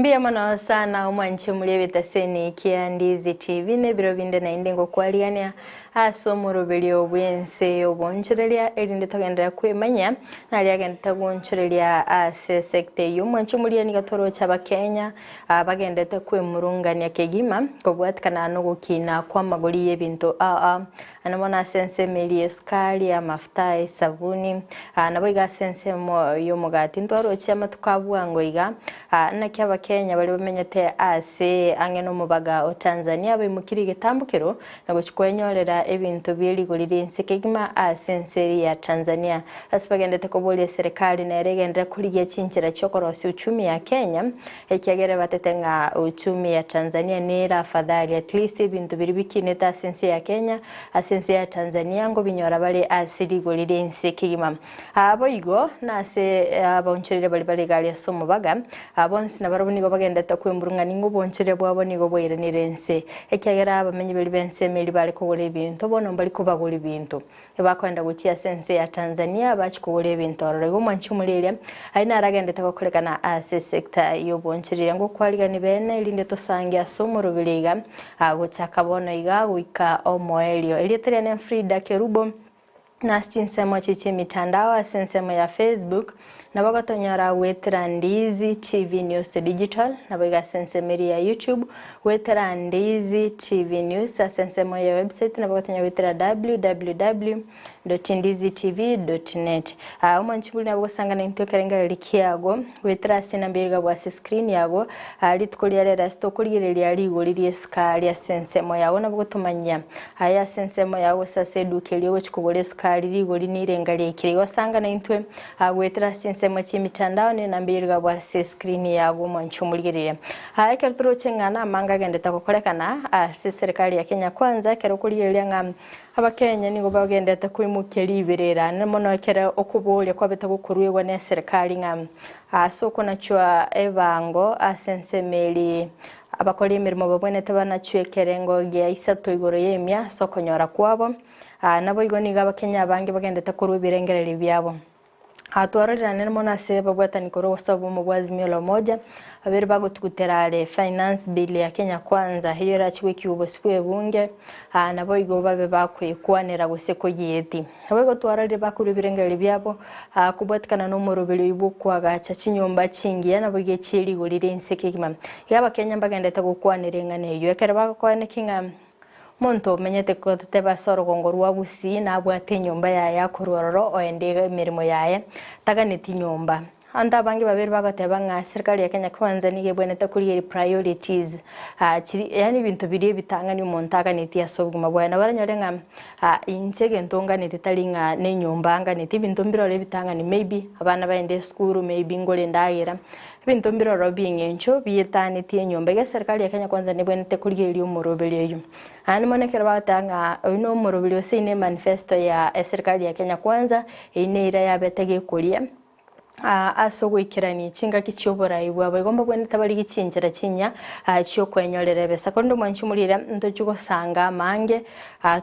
Mbuya mono sana omwanche omori ebitaseni kia Ndizi TV na ebiro binde naende ngokwarigania ase omoroberio bw'ense y'obonchoreria erinde togenderere kwemanya naria agendete gwonchoreria ase esecta eyio. Omwanche omoria nigo toroche abakenya bagendete kwemurungania kegima kobwatikana nogokina kw'amagori y'ebinto ao ao Naende bono ase ensemo eria y'esukari, amafuta, esabuni, naboigo ase ensemo y'omogati. Ntwaroche amatuko a bwango iga, naki Abakenya baria bamenyete ase ang'e nomobaga o Tanzania baimokirie egetambokero na gochia kwenyorera ebinto bie rigori ri'ense kegima ase ense eria ya Tanzania. Ase bagendete koboria eserekari nere egenderere korigia chinchera chi'okorosia uchumi ya Kenya, Ekiagera batete ng'a uchumi ya Tanzania nere afadhali, at least ebinto biria bikinete ase ense ya Kenya, ase ense ya Tanzania nkobinyora bare ase rigori ri'ense kegima. Aa boigo nase abaonchoreria baria bare iga aria ase omobaga, aa bonsi nabarabwo nigo bagendete kwemurung'ania ng'a oboonchoreria bwabo nigo bwairanire ense, ekiagera abamenyi baria b'ensemo eria bare kogora ebinto bono mbari kobagora ebinto. Bakoenda gochia ase ense ya Tanzania bachie kogora ebinto ororo. Igo omwanchi omorieria aye naragendete gokorekana ase esecta y'obonchoreria ngokwarigani bene erinde tosange ase omoroberi iga gochaka bono iga goika omoerio. Erieta riane Frida Kerubo na ase chinsemo echi chi'emitandao ase ensemo ya Facebook nabo gotonyora goetera Ndizi TV News Digital naboigo ase ensemo eria ya YouTube goetera Ndizi TV News ase ensemo ya website nabo gotonyora goetera www.ndizitv.net. Aa omwanchi buna nabo gosanga naintwe ekerengererio kiago goetera ase enamba eye igabwa ase screen yago aa rituko ria rero ase tokorigereria rigori ri'esukari ase ensemo yago nabo gotomanyia aye ase ensemo yago gose ase eduka eria ogochia kogora esukari rigori nirenga riaikire. Igo sanga naintwe Goetera ase chinsemo chi'emitandao nenamba eyio rigabwa ase escreen yago omwanchi omorigereria. Aa ekero toroche ng'a namange agendete gokorekana ase eserekari ya Kenya Kwanza ekero okorigereria ng'a abakenya nigo bagendete koimokia riberera naende mono ekero okoboria kwabete gokoruegwa ne eserekari ng'a ase okonachwa ebango ase ensemo eria abakori emeremo babwenerete banachwe ekerengo gia isato igoro y'emia ase okonyora kwabo. Aa naboigo nigo Abakenya abange bagendete korwa ebirengererio biabo. Aa twaroreranire mono ase ababwatani korwa gose obomo bwa Azimio la Umoja, babere bagotugutera are Finance Bill ya Kenya Kwanza eyio erachi goikiwa obosio bw'ebunge, aa naboigo babe bakoyekwanera gose koyieti. Naboigo twarorire bakorwa ebirengererio biabo aa kobwatikana na omoroberio oyio bw'okoagacha chinyomba chingiya naboigo echie rigori ria inse kegima. Iga Abakenya mbagendete gokwanera eng'ana eyio ekero bagokoaneki ng'a Omonto omenyete goteba ase orogongo rwa Gusii nabwate enyomba yaye akorwa ororo oende emeremo yaye, taganeti nyomba. Abanto abange babere bagoteba ng'a serikali ya Kenya Kwanza nigo ebwenerete korigereria priorities chiri yaani ebinto biria ebitang'ani omonto aganetie ase obogima bwaye. Nabo oranyore ng'a inche egento nganeti tari ng'a na enyomba nganeti, ebinto mbirore ebitang'ani maybe abana baende esukuru, maybe ngore endagera, Ebinto mbiroro bi'engencho bietanetie enyomba. Iga eserikari ya Kenya Kwanza nebwenerete korigereria omoroberi oyio. Naende mono ekero bagoteba ng'a oyio na omoroberi gose eyio ne manifesto ya eserikari ya Kenya Kwanza, eyio neira yabete gekoria ase ogoikerania chingaki chi'oborai bwabo. Igo mbabwenerete barigie chinchera chinyia chi'okwenyorera ebesa. Korende omwanchi omorire ntochie gosanga amange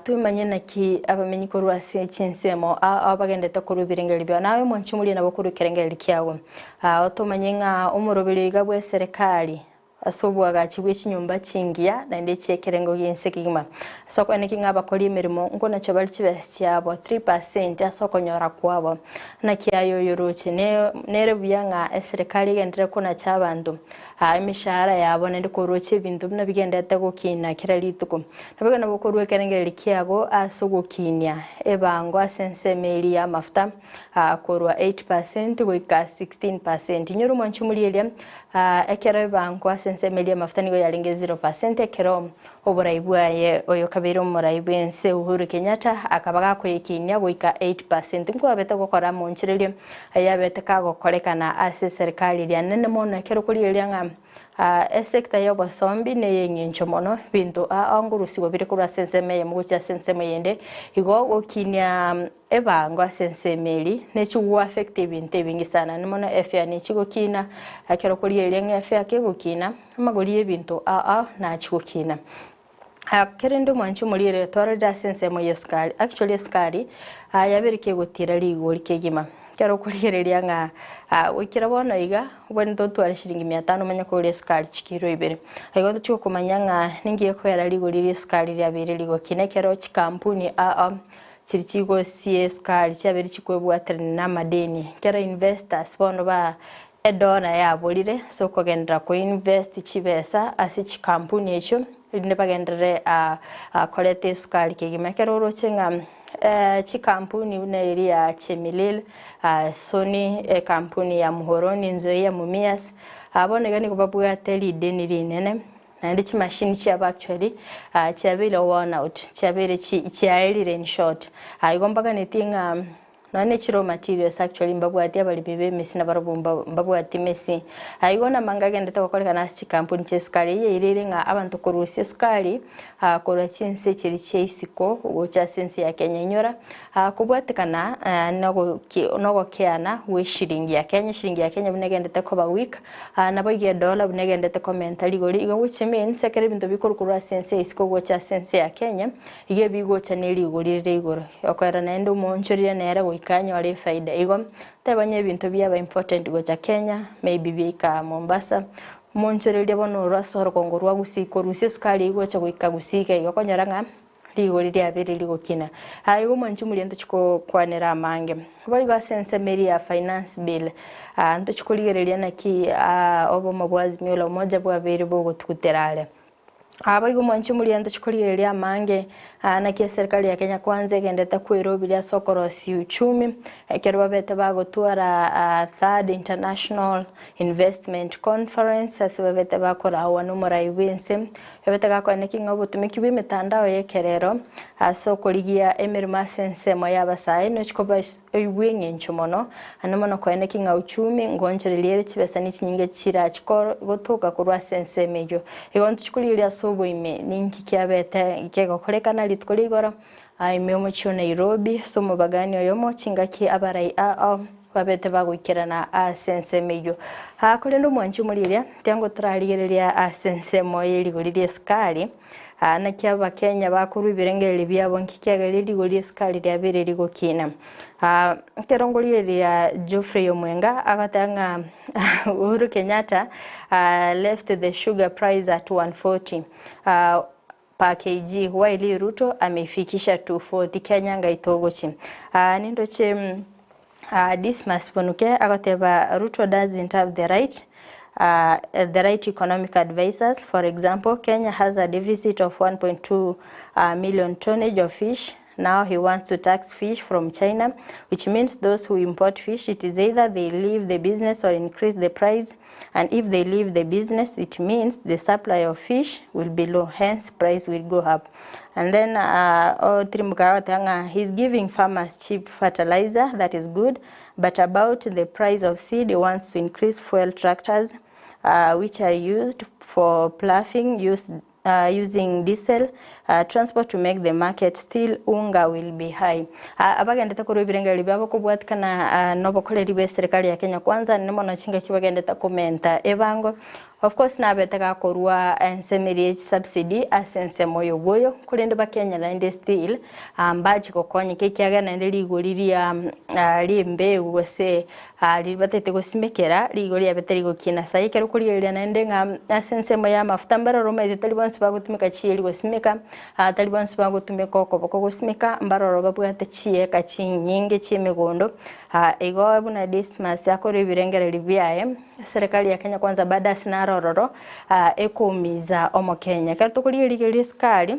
Twemanye naki abamenyi korwa ase chinsemo ao bagendete korwa ebirengererio biao, naye omwanchi omoria nabo okorwa ekerengererio kiao. Otomanye ng'a omoroberio iga bw'eserekari ase oboagachi bwe chinyomba chingiya naende echi'ekerengo gi'ense kegima. Ase okoeneki ng'a abakori emeremo nkonachwa bare chibesa chiabo 3% ase okonyora kwabo. Naki aye oyoroche nere buya ng'a eserekari egenderere konacha abanto Aa emeshahara yabo naende koroche ebinto buna bigenderete gokina kera rituko. Naboigo nabo okorua ekerengererio kiago ase ogokinia ebango ase ensemo eria y'amafuta aa korwa 8% goika 16%. Inyora omwanchi omorieria aa ekero ebango ase ensemo eria y'amafuta nigo yarenge 0% ekero oborai bwaye oyo kabeire omorai bw'ense Uhuru Kenyatta akaba gakoyekinia goika 8%. Nkwabete gokora amonchererio ayabete kagokorekana ase eserikari eria nene mono ekero korigereria ng'a esector y'obosombi ney'eng'encho mono ebinto ao ngorusigwa bire korwa ase ensemo eyemo gochia ase ensemo eyende. Igo gokinia ebango ase ensemo eria nechigoaffect ebinto ebinge sana naende mono efare nechigokina ekero okorigereria ng'a efare kegokina amagori y'ebinto ao ao nachigokina. Kerende omwanchi omorierere twarorire ase ensemo y'esukari, actually esukari yabeire kegotira rigori kegima. Ekero okorigereria ng'a goikera bono iga, obwenerete otware shilingi mia tano omanye kogora esukari chikiro ibere. Igo tochia gokomanya ng'a ninki gekogera rigori ria esukari riabeire rigokina ekero chikampuni ao chiri chigosia esukari chiabeire chikwebwaterania na amadeni. Ekero investors bono ba edollar yaborire ase okogenderera ko invest chibesa ase chikampuni echio erinde bagenderere koreta esukari kegima. Ekero oroche ng'a chikampuni buna eria ya Chemilil, Sony, ekampuni ya Muhoroni, Nzoia, Mumias, bono iga nigo babwate rideni rinene naende chimashini chiabo actually chiabeire worn out, chiabeire chiaerire in short. Igo mbaganetie ng'a Nonya ne chi raw materials actually mbabwati abaremi b'emesi nabarobwo mbabwati emesi. Igo namanga agenderete gokorekana ase chikampuni chia esukari eyio eirire ng'a abanto korusia esukari korwa chinse chiria chia isiko gocha ase ense ya Kenya inyora kobwatekana nogokeana gwe eshiringi ya Kenya, eshiringi ya Kenya buna egenderete koba weak naboigo edollar buna egenderete komenta rigori igo which means ekero ebinto bikorwa korwa ase ense ya isiko gocha ase ense ya Kenya Igo ebigocha ne rigori rire igoro, okoera naende omoonchorire nere goika anyore efaida. Igo teba onye ebinto biaba important gocha Kenya, maybe biaika Mombasa, omoonchoreria bono orwo ase orogongo rwa Gusii korusia esukari eywo gocha goika Gusii iga igo okonyora ng'a rigori riabeire rigokina. Aya igo mwanche moria ntochi kokwanera amange. Boigo ase ensemo eria ya finance bill, ntochi korigereria naki obomo bwa Azimio la Umoja bwabeire bogotugutera are. Abaigwa mwanche moria ntochi korigereria amange, naki eserikari ya Kenya Kwanza egenderete kweroberia ase okorosia uchumi, ekero babete bagotwara Third International Investment Conference ase babete bakoraowa na omorai bw'ense, babete gakoeneki ng'a obotumiki bw'emetandao y'ekerero ase okorigia emeremo ase ensemo y'abasae nochi koba Oigwe eng'encho mono, naende mono koeneki ng'a uchumi ngoonchoreria ere chibesa ne chinyinge chirachi gotoka korwa ase ensemo eyio. Igo ntochi korigereria ase oboime ninki kiabete kegokorekana rituko ria igoro ime omochie o Nairobi ase omobagani oyomo chingaki abarai ao babete bagoikerana ase ensemo eyio. Korende omwanchi omorigereria tiango torarigereria ase ensemo ye rigori ri'esukari. Aa naki Abakenya bakorwa ebirengererio biabo nki kiagerire rigori ri'esukari riabeire rigokina. Aa ekero ngorigereria Geoffrey Omwenga agoteba ng'a Uhuru Kenyatta left the sugar price at 140 per kg while Ruto ameifikisha 240 Kenya ngai togochi. Aa nindoche Dismas Bonuke agoteba Ruto doesn't have the right the right economic advisers, for example Kenya has a deficit of 1.2 million tonnage of fish, now he wants to tax fish from China which means those who import fish it is either they leave the business or increase the price and if they leave the business it means the supply of fish will be low hence price will go up and then otirimuka agoteba ng'a he is giving farmers cheap fertilizer that is good but about the price of seed he wants to increase fuel tractors which are used for ploughing used using diesel transport to make the market still unga will be high. Abagendete korwa ebirengererio biabo kobwatikana nobokoreri bwe serikali ya Kenya Kwanza nene mono chingaki bagendete komenta ebango of course nabete gakorwa ensemo eria ye chisubsidy ase ensemo oyo bwoyo korende bakenya naende still mbachi gokonyeka ekiagera naende rigori ria riembegu gose riria batagete gosimekera, rigo riabete rigokina. Ase ayio ekero okorigereria naende ng'a ase ensemo y'amafuta mbaroro omanyete tari bonsi bagotumeka chieri gosimeka, tari bonsi bagotumeka okoboko gosimeka, mbaroro babwate chieka chinyinge chi'emegondo. Igo buna Dismas akorwa ebirengererio biaye, eserekari ya Kenya Kwanza bado ase naro ororo, ekoumiza omokenya. Ekero tokorigereria rigori ri'esukari.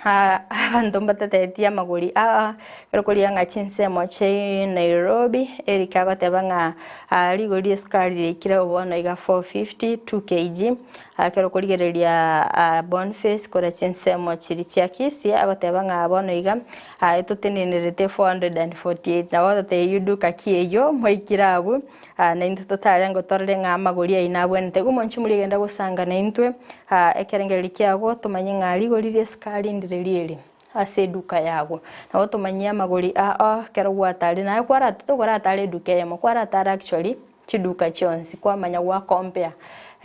Abanto mbatatetie amagori aa, ekero korigia ng'a chinsemo chia Nairobi, Eric agoteba ng'a rigori ri'esukari riaikire bono iga 450 2 kg, ekero okorigereria Boniface korwa chinsemo chiria chia Kisii agoteba ng'a bono iga etotenenerete 448 nabo ogoteba eywo duka ki eywo mwaikire abwo, naintwe totarenge torore ng'a amagori ayio nabwenerete. Igo omonche moria egenda gosanga naintwe. Ekerengererio kiago tomanye ng'a rigori ri'esukari ndire rieri ase eduka yago. Nabo tomanyie amagori ao ekero gwatarire naye tokoratara eduka eyemo, kwaratara actually chiduka chionsi kwamanya gwa compare.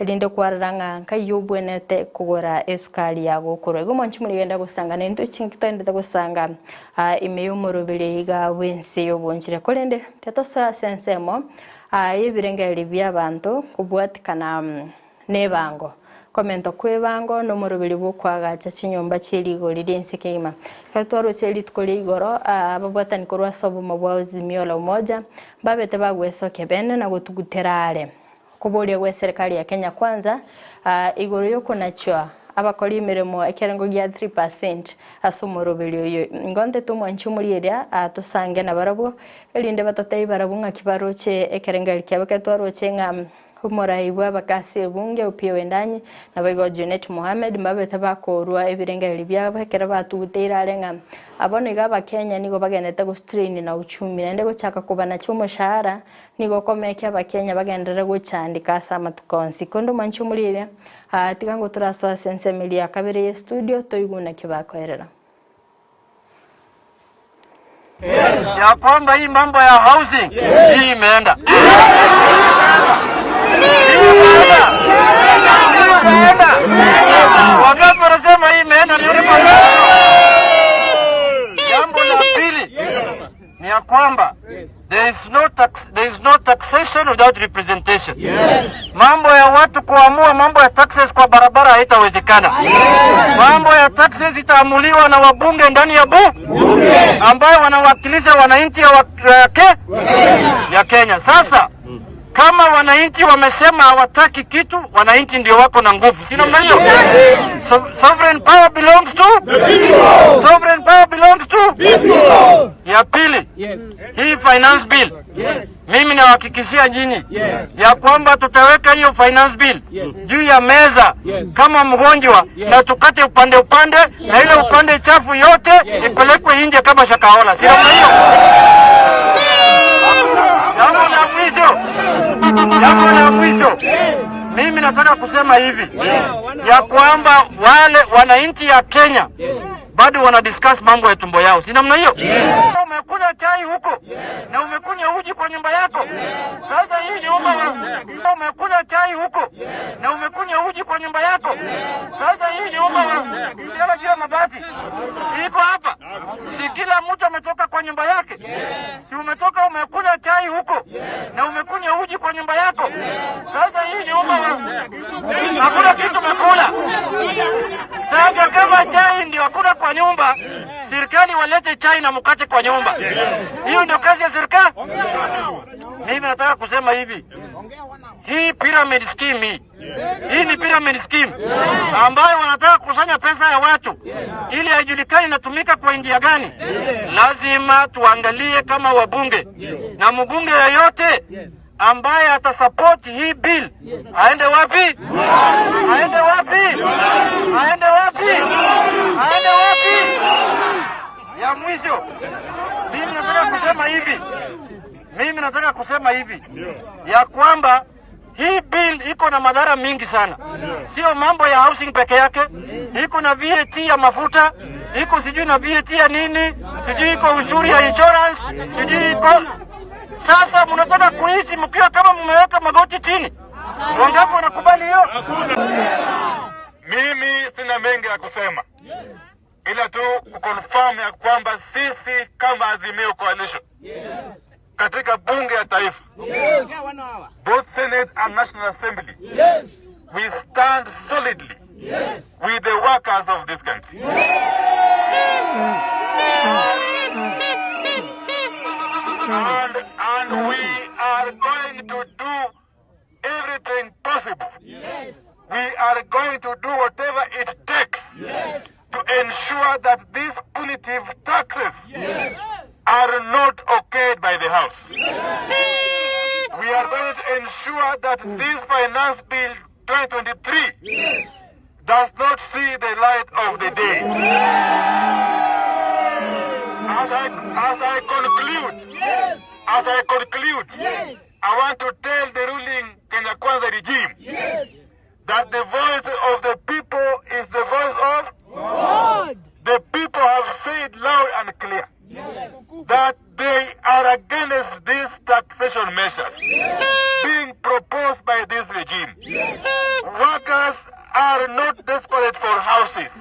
Erinde kwarora ng'a nkai obwenerete kogora esukari yago korwa igo mwanchi morigenda gosanga naintwe chingaki twaendete gosanga ime y'omoroberi iga bw'ense y'obonchire. Korende tetosoa ase ensemo y'ebirengererio bi'abanto kobwatikana nebango. Komenta kw'ebango nomoroberi bw'okoagacha chinyomba chie rigori ri'ense kegima. Ekero twaroche rituko ria igoro, ababwatani korwa ase obomo bwa Azimio la Umoja mbabete bagwesokia bene na gotugutera are. Okoboria gw'eserekari ya Kenya Kwanza igoro y'okonachwa abakori emeremo ekerengo gia 3% ase omoroberi oyo. Ngontete omwanchi omorieria tosange nabarabwo erinde batotebie barabwo ng'aki baroche ekerengererio kiabo ekero twaroche ng'a omorai bw'abakasi ebunge Opiyo Wendanyi naboigo Junet Mohammed mbabete bakorua ebirengererio biabo ekero batuguteire are ng'a bono iga abakenya nigo bagenderete gostrain na uchumi naende gochaka kobanacha omoshahara Nigo okomekia Abakenya bagenderere gochandika ase amatuko onsi. Korende omwanchi omorieria, aa, tiga ngo torasoe ase ensemo eria ya kabere ye studio toigwe naki bakoerera. Ya kwamba hii mambo ya housing hii imeenda. Hii imeenda. Hii imeenda. Wangapi wanasema hii imeenda? Nione kwa Jambo la pili ni ya kwamba there is no tax, there is no taxation without representation. Yes. Mambo ya watu kuamua mambo ya taxes kwa barabara haitawezekana. Yes. Mambo ya taxes itaamuliwa na wabunge ndani ya bunge ambayo wanawakilisha wananchi ya, wa, ya, ke, ya Kenya. Sasa kama wananchi wamesema hawataki kitu, wananchi ndio wako na nguvu, si namna hiyo? So, sovereign power belongs to the people. Sovereign power belongs to people. Ya pili, yes. Hii finance bill yes. Mimi nawahakikishia nyinyi yes. ya kwamba tutaweka hiyo finance bill yes. juu ya meza yes. kama mgonjwa yes. na tukate upande upande yes. na ile upande chafu yote yes. ipelekwe nje kama shakahola, si namna hiyo? Jambo la mwisho, jambo la mwisho, mimi nataka kusema hivi ya kwamba wale wananchi ya Kenya bado wana discuss mambo ya tumbo yao, si namna hiyo? Umekunywa chai huko na umekunywa uji kwa nyumba yako. Sasa hii nyumba umekunywa chai huko na umekunywa uji kwa nyumba yako. Sasa hii nyumba yala juu ya mabati iko hapa, si kila mtu ametoka kwa nyumba yake? Si umetoka umekunywa chai huko na umekunywa uji kwa nyumba yako. Sasa hii nyumba hakuna kitu umekula. Sasa kama chai ndio hakuna kwa nyumba, serikali walete chai na mkate kwa nyumba. Hiyo ndio kazi ya serikali. Mimi nataka kusema hivi, hii pyramid scheme hii hii ni pyramid scheme ambayo wanataka kukusanya pesa ya watu ili haijulikani inatumika kwa njia gani. Lazima tuangalie kama wabunge na mbunge yeyote ambaye atasupport hii bill aende wapi? Aende wapi? Aende wapi? Aende wapi? Ya mwisho, mimi nataka kusema hivi, mimi nataka kusema hivi ya kwamba hii bill iko na madhara mingi sana, sio mambo ya housing peke yake, iko na VAT ya mafuta, iko sijui na VAT ya nini, sijui iko ushuru ya insurance, sijui iko sasa. Mnataka kuishi mkiwa kama mmeweka magoti chini? Wangapi wanakubali hiyo? Mimi sina mengi ya kusema ila tu kuconfirm ya kwamba sisi kama Azimio Coalition katika bunge ya taifa both Senate and National Assembly we stand solidly with the workers of this country. And we are going to do everything possible. We are going to do whatever it takes to ensure that these punitive taxes are not okayed by the House. We are going to ensure that this Finance Bill 2023 does not see the light of the day. As I conclude, I want to tell the ruling Kenya Kwanza regime that the voice of the people is the voice of God. The people have said loud and clear that they are against these taxation measures being proposed by this regime. Workers are not desperate for houses.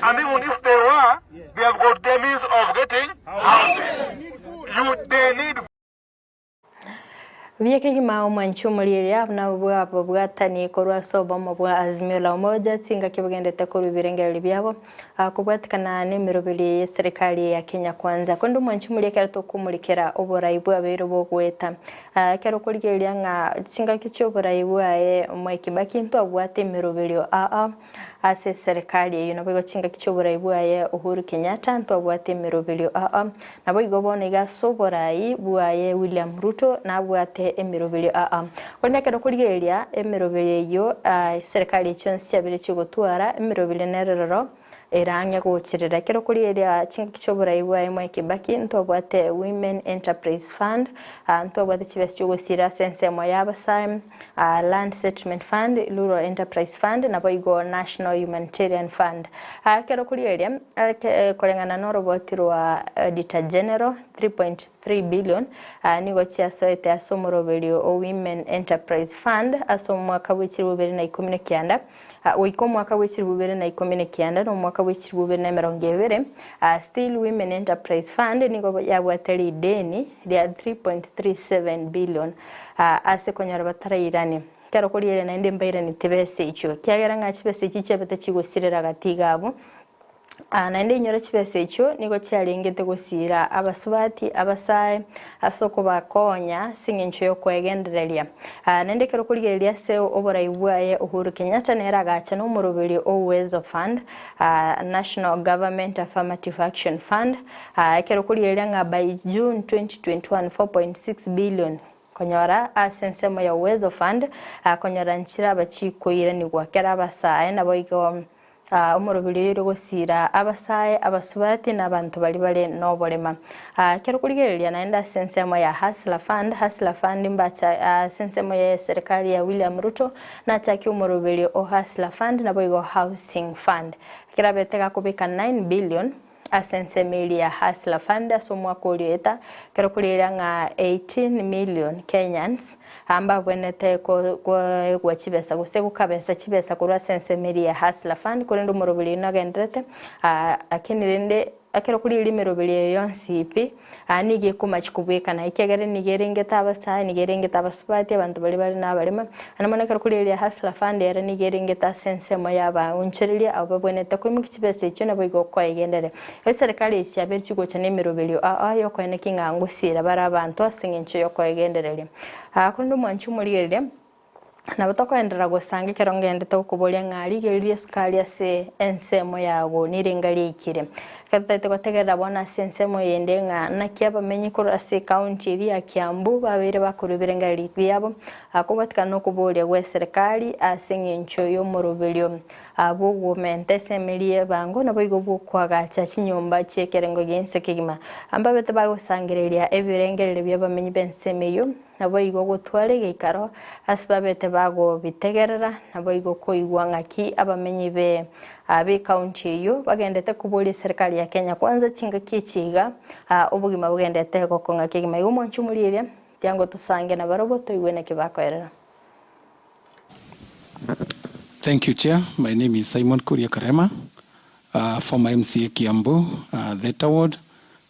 And even if they were, they have got the means of getting houses. You, they need Buya kegima omwanchi omorieria abwo nabwo bw'ababwatani korwa ase obomo bwa Azimio la Umoja chingaki bogendete korwa ebirengererio biabo kobwatikana nemeroberi y'eserikali ya Kenya Kwanza. Korende omwanchi omoria ekero tokomorikera oborai bwabeire bogoeta ekero okorigereria ng'a chingaki chi'oborai bwaye Mwai Kibaki ntwabwate emeroberio aa Ase eserekari eyio naboigo chingaki chi'oborai bwaye Uhuru Kenyatta ntwabwate emeroberio aa. Naboigo bono iga ase oborai bwaye William Ruto nabwate emeroberio aa. Korende ekero okorigereria emeroberio eyio eserekari echio chionsi chiabere chigotwara emeroberio nere roro ere ang'e gocherera. Ekero okorigereria chingaki chi'oborai bwaye Mwai Kibaki ntwabwate Women Enterprise Fund, ntwabwate chibesa chi'ogosira ase ensemo y'abasae, Land Settlement Fund, Rural Enterprise Fund, naboigo National Humanitarian Fund. Ekero okorigereria koreng'ana noroboti rwa Auditor General 3.3 billion nigo chiasoete ase omoroberio o Women Enterprise Fund ase omwaka bwe chilifu bibere na ikomi na kianda Goika omwaka bwe chilifu bibere na ikomi na kianda na omwaka bwe chilifu bibere na emerongo ebere, Still Women Enterprise Fund nigo yabwate rideni ria 3.37 billion ase konyora batarairani. Ekero korigereria naende mbairani tibesa echio, ekiagera ng'a chibesa echi chiabete chigosirera gati iga abwo. Naende inyore chibesa echio nigo chiarengete gosiira abasubati abasae ase okobakonya ase engencho y'okwegendereria. Naende ekero okorigereria ase oborai bwaye Uhuru Kenyatta nere agacha nomoroberio o Uwezo Fund, National Government Affirmative Action Fund, ekero okorigereria ng'a by June 2021 4.6 billion konyora ase ensemo ya Uwezo Fund, konyora nchiraba chikoiranigwa kera abasae naboigo Omoroberi oyo ore gosiira abasae, abasubati, na abanto baria bare noborema. Ekero okorigereria naende ase ensemo ya Hustler Fund, Hustler Fund mbacha ase ensemo ya eserekari ya William Ruto nachakia omoroberi o Hustler Fund naboigo Housing Fund. Ekero abete gakobeka 9 billion Ase ensemo eria ya Hustler Fund ase omwaka oria oeta, ekero korigereria ng'a 18 million Kenyans mbabwenerete koegwa chibesa gose gokabesa chibesa korwa ase ensemo eria ya Hustler Fund, korende omoroberi oyio nogendererete lakini rende ekero korigereria emeroberi eye yonsi pi, nigo ekomachi kobwekana ekiagera nigo erengete abasae, nigo erengete abasubati, abanto baria bare nabarema, Naende mono ekero korigereria Hustler Fund ere nigo erengete ase ensemo y'abaonchoreria abwo babwenerete koimokia chibesa echio naboigo koegendereria. Eserikari echi chiabeire chigocha nemeroberio ao y'okoenekia ng'a ngosiira bare abanto ase engencho y'okoegendereria. Korende omwanchi omorigereria, nabo tokoenderera gosanga ekero ngendete gokoboria ng'a rigereria esukari ase ensemo yago nirenga riaikire. Ekero totaete gotegerera bono ase ensemo eyende ng'a naki abamenyi korwa ase ecounty eria ya Kiambu babeire bakorwa ebirengererio biabo Akobwatikana nokoboria gwe serikali ase engencho y'omoroberio bw'ogomenta ase emeri y'ebango naboigo bw'okoagacha chinyomba chi'ekerengo gi'ense kegima. Mbabete bagosangereria ebirengererio bi'abamenyi b'ensemo eyio, naboigo gotwara egeikaro ase babete bagobitegerera, naboigo koigwa ng'aki abamenyi be b'ecounty eyio bagendete koboria eserikali ya Kenya Kwanza chingaki echi iga obogima bogendete gokong'a kegima. Igo mwanche omorieria. Tiango tosange nabarobwo toigwe naki bakoerera. Thank you Chair, my name is Simon Kuria Karema, former MCA Kiambu, Theta Ward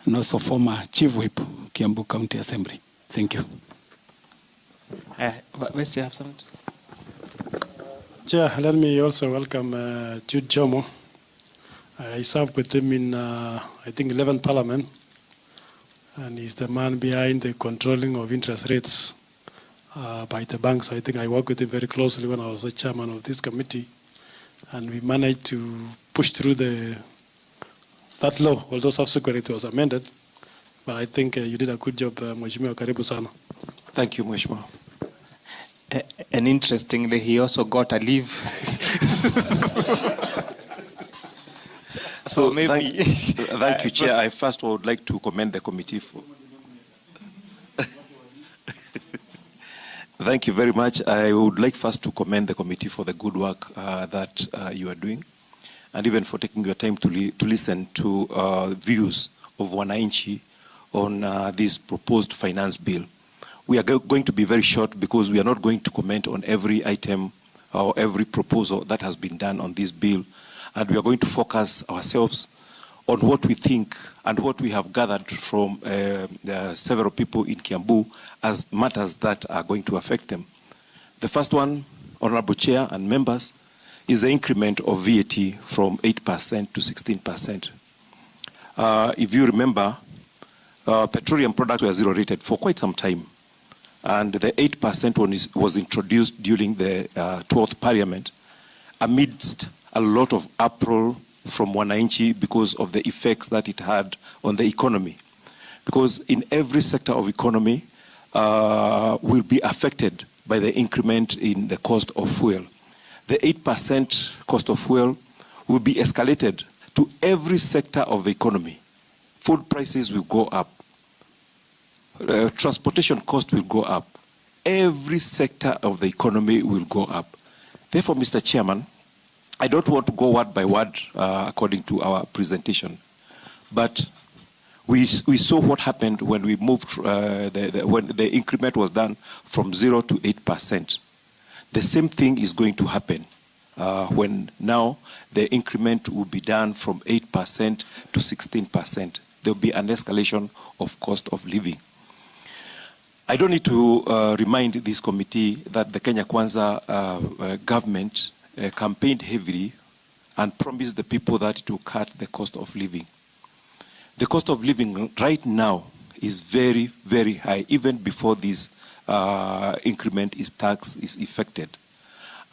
and also former Chief Whip Kiambu County Assembly. Thank you. Vice Chair, have something to say? Chair, let me also welcome Jude Jomo. I served with him in, I think, 11th Parliament, and he's the man behind the controlling of interest rates by the banks. I think I worked with him very closely when I was the chairman of this committee, and we managed to push through the that law, although subsequently it was amended. But I think you did a good job, Mheshimiwa. Karibu sana. Thank you, Mheshimiwa. And interestingly, he also got a leave. So maybe thank you, Chair. I first would like to commend the committee for. Thank you very much. I would like first to commend the committee for the good work that you are doing, and even for taking your time to listen to views of wananchi on this proposed finance bill. We are going to be very short because we are not going to comment on every item or every proposal that has been done on this bill. And we are going to focus ourselves on what we think and what we have gathered from several people in Kiambu as matters that are going to affect them. The first one, Honorable Chair and members, is the increment of VAT from 8% to 16%. If you remember, petroleum products were zero rated for quite some time. And the 8% one was introduced during the 12th Parliament amidst a lot of uproar from Wananchi because of the effects that it had on the economy. Because in every sector of economy will be affected by the increment in the cost of fuel. The 8% cost of fuel will be escalated to every sector of the economy. Food prices will go up. Transportation cost will go up. Every sector of the economy will go up. Therefore, Mr. Chairman, I don't want to go word by word according to our presentation, but we saw what happened when we moved, when the increment was done from 0 to 8%. The same thing is going to happen when now the increment will be done from 8% to 16%. There will be an escalation of cost of living. I don't need to remind this committee that the Kenya Kwanza government campaigned heavily and promised the people that it will cut the cost of living. The cost of living right now is very, very high, even before this increment is tax is effected.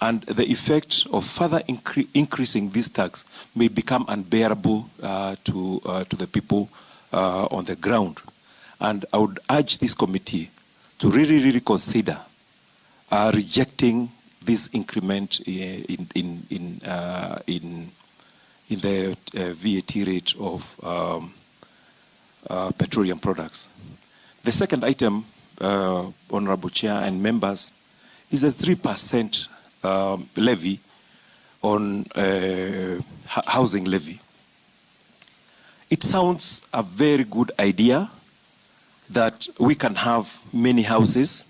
And the effect of further increasing this tax may become unbearable to the people on the ground. And I would urge this committee to really, really consider rejecting this increment in the VAT rate of petroleum products. The second item, Honorable Chair and members, is a 3% levy on housing levy. It sounds a very good idea that we can have many houses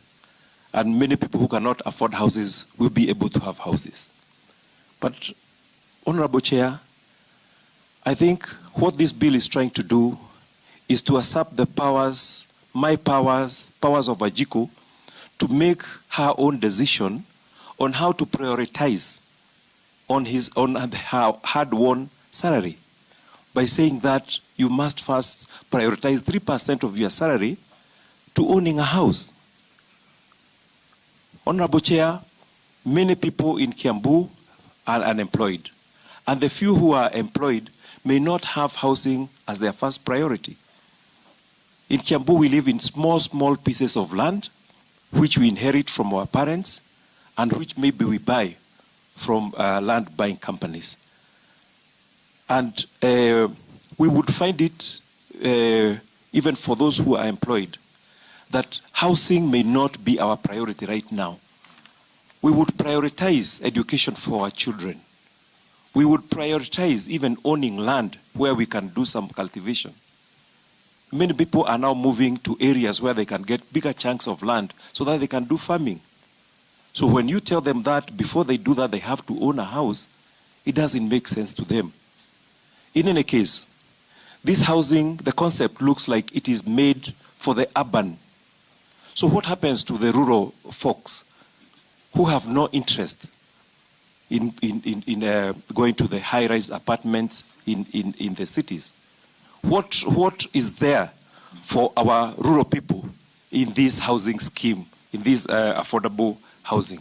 and many people who cannot afford houses will be able to have houses. But, Honorable Chair, I think what this bill is trying to do is to usurp the powers, my powers, powers of Wanjiku, to make her own decision on how to prioritize on her hard-won salary, by saying that you must first prioritize 3% of your salary to owning a house. Honorable Chair, many people in Kiambu are unemployed, and the few who are employed may not have housing as their first priority. In Kiambu, we live in small, small pieces of land, which we inherit from our parents, and which maybe we buy from land buying companies. And we would find it, even for those who are employed, that housing may not be our priority right now. We would prioritize education for our children. We would prioritize even owning land where we can do some cultivation. Many people are now moving to areas where they can get bigger chunks of land so that they can do farming. So when you tell them that before they do that they have to own a house, it doesn't make sense to them. In any case, this housing, the concept looks like it is made for the urban. So what happens to the rural folks who have no interest in going to the high-rise apartments in the cities? What is there for our rural people in this housing scheme, in this affordable housing?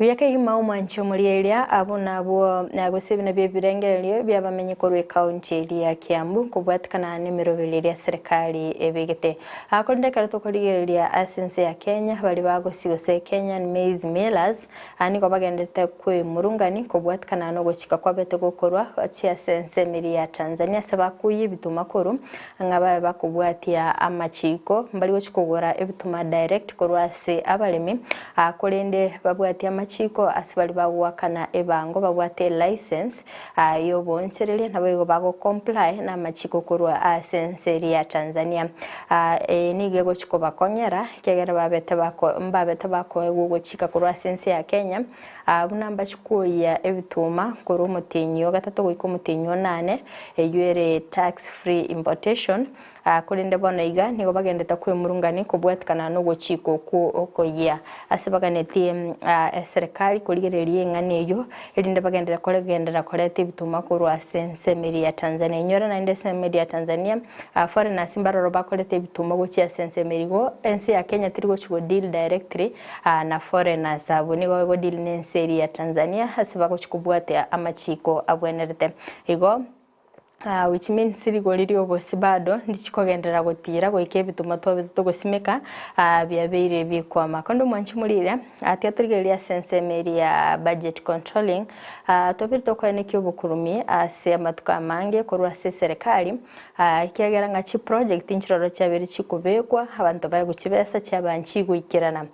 Biaka omwanchi omorieria abo nabo nagose bino byebirengererio byabamenye korwa ekaunti eri ya Kiambu kobwatikana n'emiroberi ya serikali ebegete. Akorinde ekero tokorigereria ase ense ya Kenya bari bagosigose Kenyan Maize Millers nigo bagendete kwemurungani kobwatikana nogochika kwabete gokorwa chiase ense emeri ya Tanzania ase bakuya ebituma koru ng'a babe bakobwatia amachiko mbari gochi kogora ebituma direct korwa ase abaremi akorende babwatia amachiko. amachiko ase baria bagoakana ebango babwate elicense y'oboonchoreria naboigo bago comply namachiko korwa ase ense eria ya Tanzania. Eye nigo egochi kobakonyera ekiagera babete bako mbabete bakoegwa ogochika korwa ase ense ya Kenya buna mbachi kwoyia ebituma korwa omotienyi o gatato goika omotienyi o nane eywo ere tax free importation. Korende bono iga nigo bagendete kwemurungania kobwatikana nogochika okwo okoyia. Ase baganetie eserekari korigereria eng'ana eyio, erinde bagenderere kogenderera koreta ebituma korwa ase ensemo eria ya Tanzania. Inyora naende ensemo eria ya Tanzania, foreigners mbaroro bakoreta ebituma gochia ase ensemo eria. Igo ense ya Kenya teri gochi go deal directly na foreigners abwo, nigo ego deal na ense eria ya Tanzania ase bagochi kobwatia amachiko abwenerete. Igo. Which means rigori riobosi bado ndichikogenderera gotiira goika ebituma twabete togosimeka biabeire bikwama. Korende omwanchi morire, tiga torigererie ase ensemo eria ya budget controlling, twabeire tokoenekia obokurumi ase amatuko amange korwa ase eserekari, ekiagera ng'a chiproject nchiroro chiabeire chikobekwa, abanto baegwe chibesa chiaba nchigoikerana.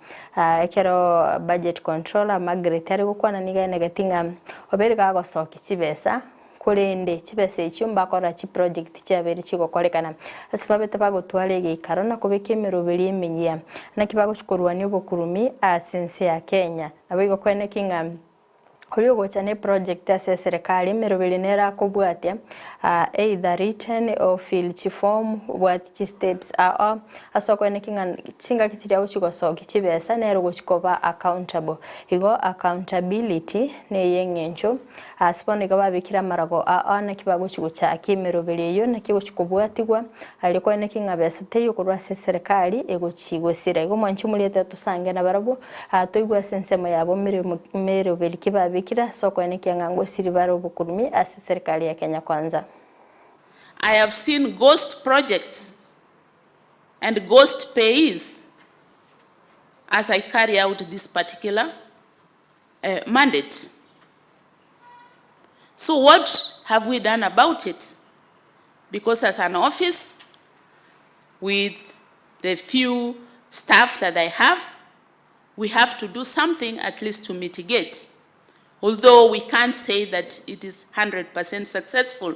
Ekero budget controller Margaret are gokwana nigo aenegeti ng'a obeire gagosokia chibesa, Korende chibesa echio mbakorora chiproject chiabeire chigokorekana, ase babete bagotwara egeikaro na kobeka emeroberi emenyia. Naki bagochia korwania obokurumi ase ense ya Kenya. Naboigo kweneki ng'a oria ogocha ne project ase eserekari emeroberi nere akobwatia either written or fill chiform obwati chisteps ao ase okoeneki ng'a chingaki chiria agochia gosokia chibesa nere ogochia koba accountable. Igo accountability neye eng'encho. Ase bono iga babekire amarago ao naki bagochia gochakia emeroberi eyio, naki egochia kobwatigwa, aria koeneki ng'a besa teiyo korwa ase eserekari egochia gosira. Igo mwanche omoriete tosange nabarabwo, toigwe ase ensemo yabo meroberi ki babekire ase okoenekia ng'a ngosiri bare obokurumi ase eserekari ya Kenya Kwanza. I have seen ghost projects and ghost payees as I carry out this particular mandate. So what have we done about it? Because as an office, with the few staff that I have, we have to do something at least to mitigate. Although we can't say that it is 100% successful.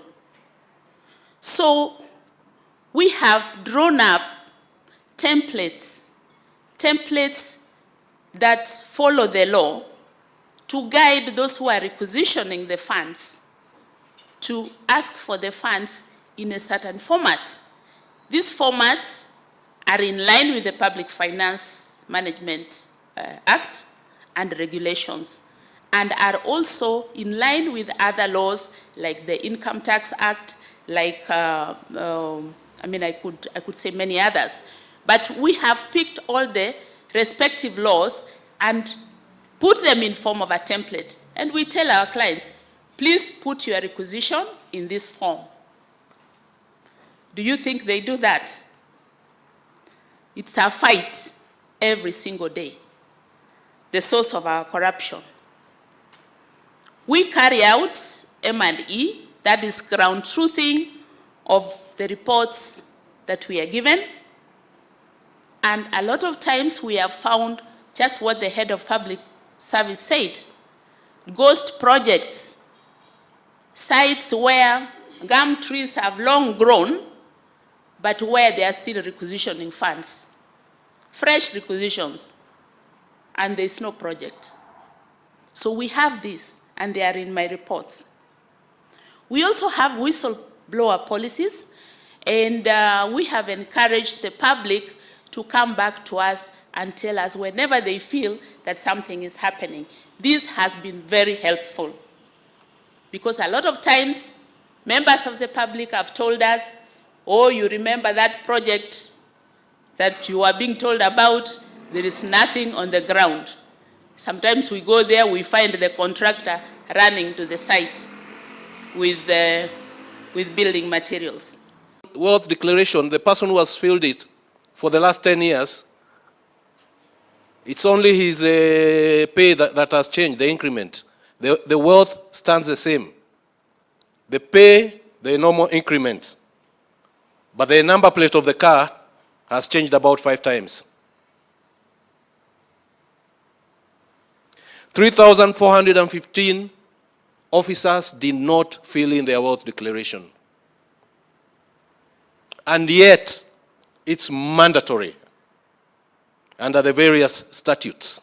So we have drawn up templates, templates that follow the law to guide those who are requisitioning the funds to ask for the funds in a certain format. These formats are in line with the Public Finance Management uh, Act and regulations and are also in line with other laws like the Income Tax Act, like, uh, um, I mean, I could, I could say many others. But we have picked all the respective laws and put them in form of a template. And we tell our clients, please put your requisition in this form. Do you think they do that? It's a fight every single day, the source of our corruption. We carry out M&E, that is ground truthing of the reports that we are given. And a lot of times we have found just what the head of public service said. Ghost projects, sites where gum trees have long grown, but where they are still requisitioning funds. Fresh requisitions, and there is no project. So we have this, and they are in my reports. We also have whistleblower policies, and uh, we have encouraged the public to come back to us and tell us whenever they feel that something is happening. This has been very helpful because a lot of times members of the public have told us, oh, you remember that project that you are being told about, there is nothing on the ground. Sometimes we go there, we find the contractor running to the site with, uh, with building materials. Wealth declaration, the person who has filled it for the last 10 years, it's only his uh, pay that, that has changed, the increment. The, the wealth stands the same. The pay, the normal increment. But the number plate of the car has changed about five times. 3,415 officers did not fill in their wealth declaration. And yet, it's mandatory under the various statutes.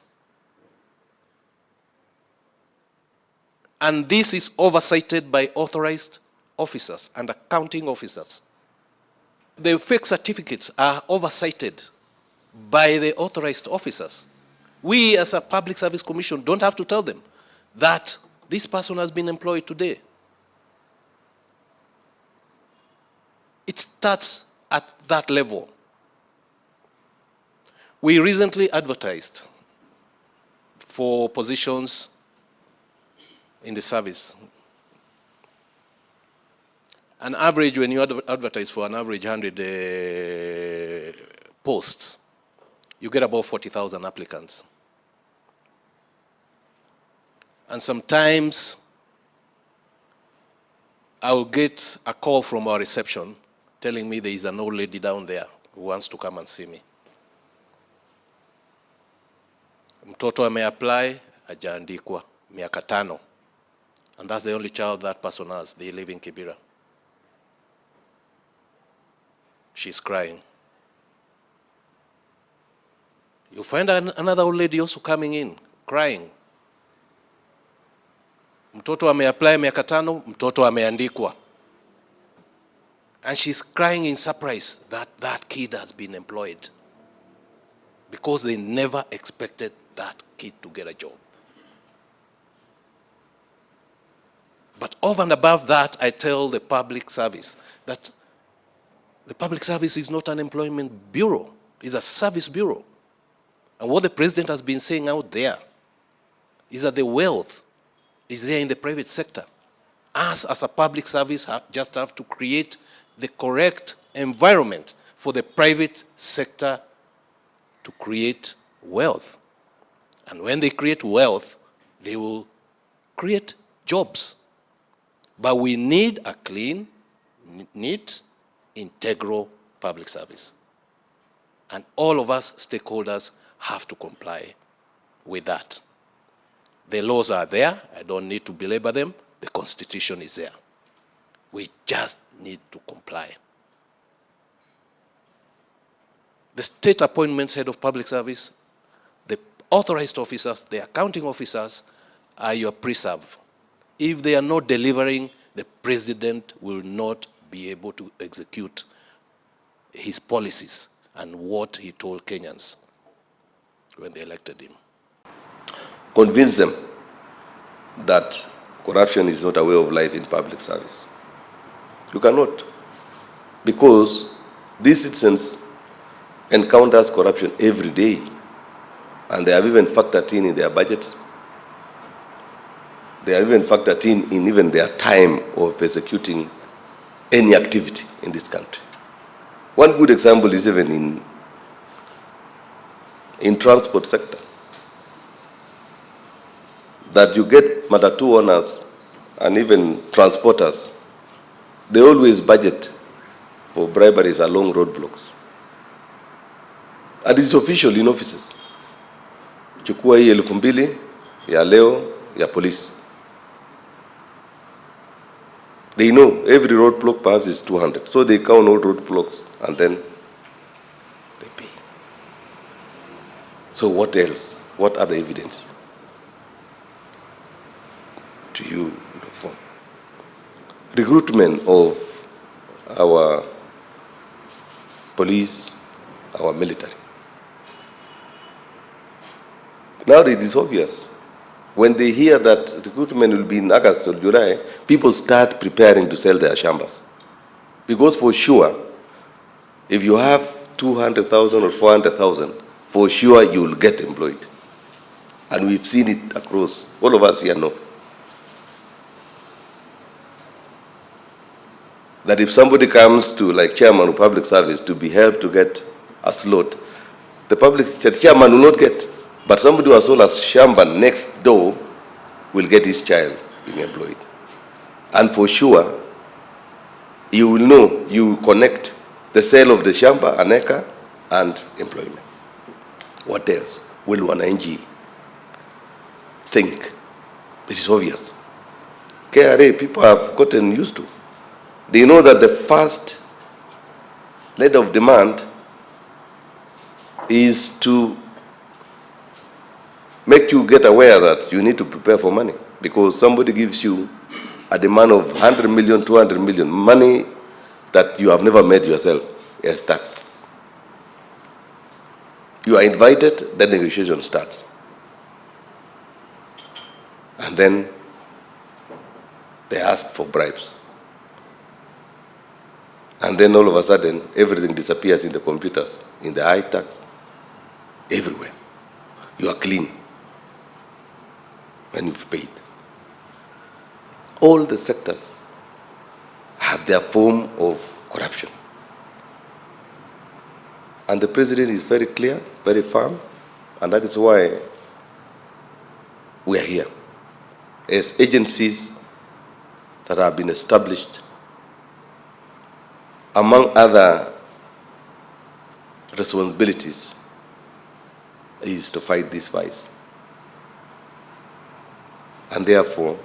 And this is oversighted by authorized officers and accounting officers. The fake certificates are oversighted by the authorized officers. We as a public service commission don't have to tell them that this person has been employed today. It starts at that level. We recently advertised for positions in the service. An average, when you advertise for an average 100 posts, you get about 40,000 applicants. And sometimes I will get a call from our reception telling me there is an old lady down there who wants to come and see me. Mtoto ameapply, hajaandikwa, miaka 5. And that's the only child that person has. They live in Kibera. She's crying. You find another old lady also coming in, crying. Mtoto ameapply miaka 5, mtoto ameandikwa. And she's crying in surprise that that kid has been employed. Because they never expected that kid to get a job. But over and above that, I tell the public service that the public service is not an employment bureau, it's a service bureau. And what the president has been saying out there is that the wealth is there in the private sector. Us as a public service just have to create the correct environment for the private sector to create wealth. And when they create wealth, they will create jobs. But we need a clean, neat, integral public service. And all of us stakeholders have to comply with that. The laws are there. I don't need to belabor them. The Constitution is there. We just need to comply. The state appointments head of public service, the authorized officers, the accounting officers are your preserve. If they are not delivering, the president will not be able to execute his policies and what he told Kenyans when they elected him. Convince them that corruption is not a way of life in public service. You cannot, because these citizens encounters corruption every day, and they have even factored in their budgets. They have even factored in even their time of executing any activity in this country. One good example is even in transport sector, that you get matatu owners and even transporters, they always budget for briberies along roadblocks. And it's official in offices. Chukua hii 2,000 ya leo ya polisi. They know every roadblock perhaps is 200. So they count all roadblocks and then they pay. So what else? What other evidence do you look for? Recruitment of our police, our military. Now it is obvious. When they hear that recruitment will be in August or July, people start preparing to sell their shambas. Because for sure, if you have 200,000 or 400,000, for sure you will get employed. And we've seen it across, all of us here know. That if somebody comes to, like chairman of public service, to be helped to get a slot, the chairman will not get. But somebody who has sold a shamba next door will get his child being employed. And for sure, you will know, you connect the sale of the shamba, an acre, and employment. What else will wananchi think. It is obvious. KRA people have gotten used to. They know that the first letter of demand is to make you get aware that you need to prepare for money because somebody gives you a demand of 100 million, 200 million, money that you have never made yourself as tax. You are invited, the negotiation starts. And then they ask for bribes. And then all of a sudden, everything disappears in the computers, in the iTax, everywhere. You are clean when you've paid. All the sectors have their form of corruption. And the president is very clear, very firm, and that is why we are here. As agencies that have been established, among other responsibilities, is to fight this vice. And therefore,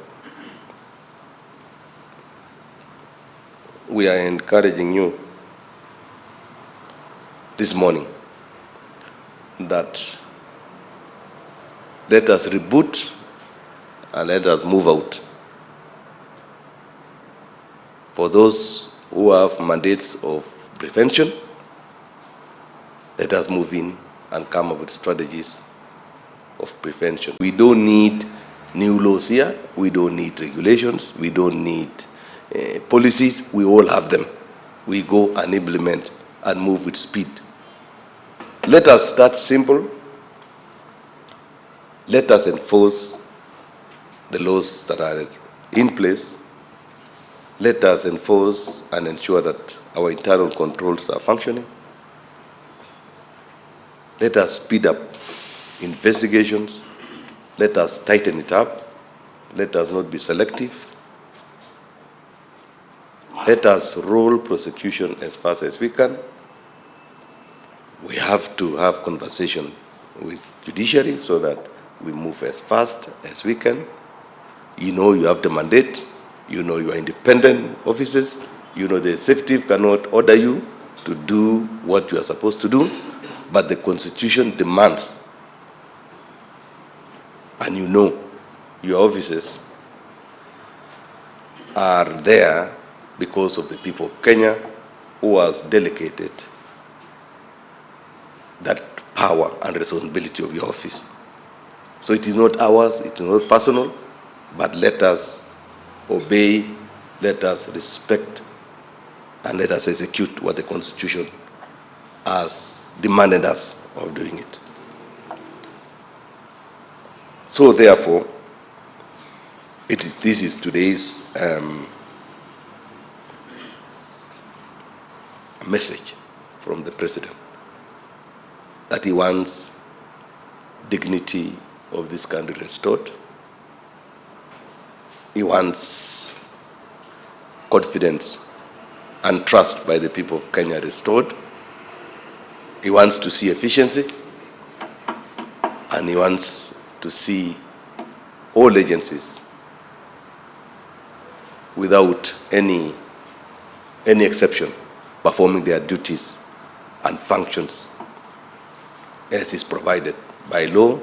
we are encouraging you this morning that let us reboot and let us move out. For those who have mandates of prevention, let us move in and come up with strategies of prevention. We don't need new laws here, we don't need regulations, we don't need policies, we all have them. We go and implement and move with speed. Let us start simple. Let us enforce the laws that are in place. Let us enforce and ensure that our internal controls are functioning. Let us speed up investigations. Let us tighten it up. Let us not be selective. Let us roll prosecution as fast as we can. We have to have conversation with judiciary so that we move as fast as we can. You know you have the mandate. You know you are independent officers. You know the executive cannot order you to do what you are supposed to do, but the constitution demands. And you know your offices are there because of the people of Kenya who has delegated that power and responsibility of your office. So it is not ours, it is not personal, but let us obey, let us respect, and let us execute what the Constitution has demanded us of doing it. So therefore, this is today's message from the President, that he wants dignity of this country restored. He wants confidence and trust by the people of Kenya restored. He wants to see efficiency, and he wants to see all agencies without any exception performing their duties and functions as is provided by law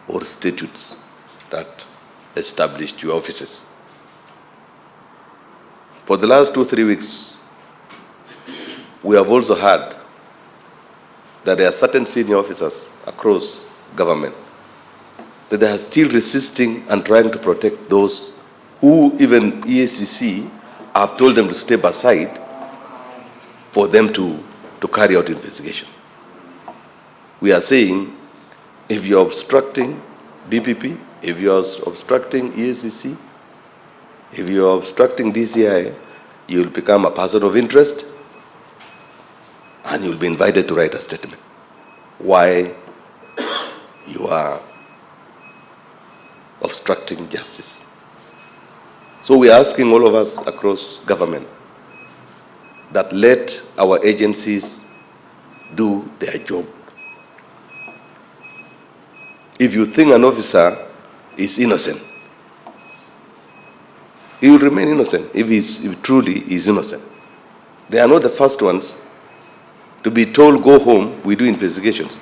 or statutes that established your offices. For the last 2-3 weeks, we have also heard that there are certain senior officers across government that they are still resisting and trying to protect those who even EACC have told them to step aside for them to carry out investigation. We are saying, if you are obstructing DPP, if you are obstructing EACC, if you are obstructing DCI, you will become a person of interest and you will be invited to write a statement why you are obstructing justice. So we are asking all of us across government that let our agencies do their job. If you think an officer is innocent. He will remain innocent if he is, if truly is innocent. They are not the first ones to be told go home, we do investigations.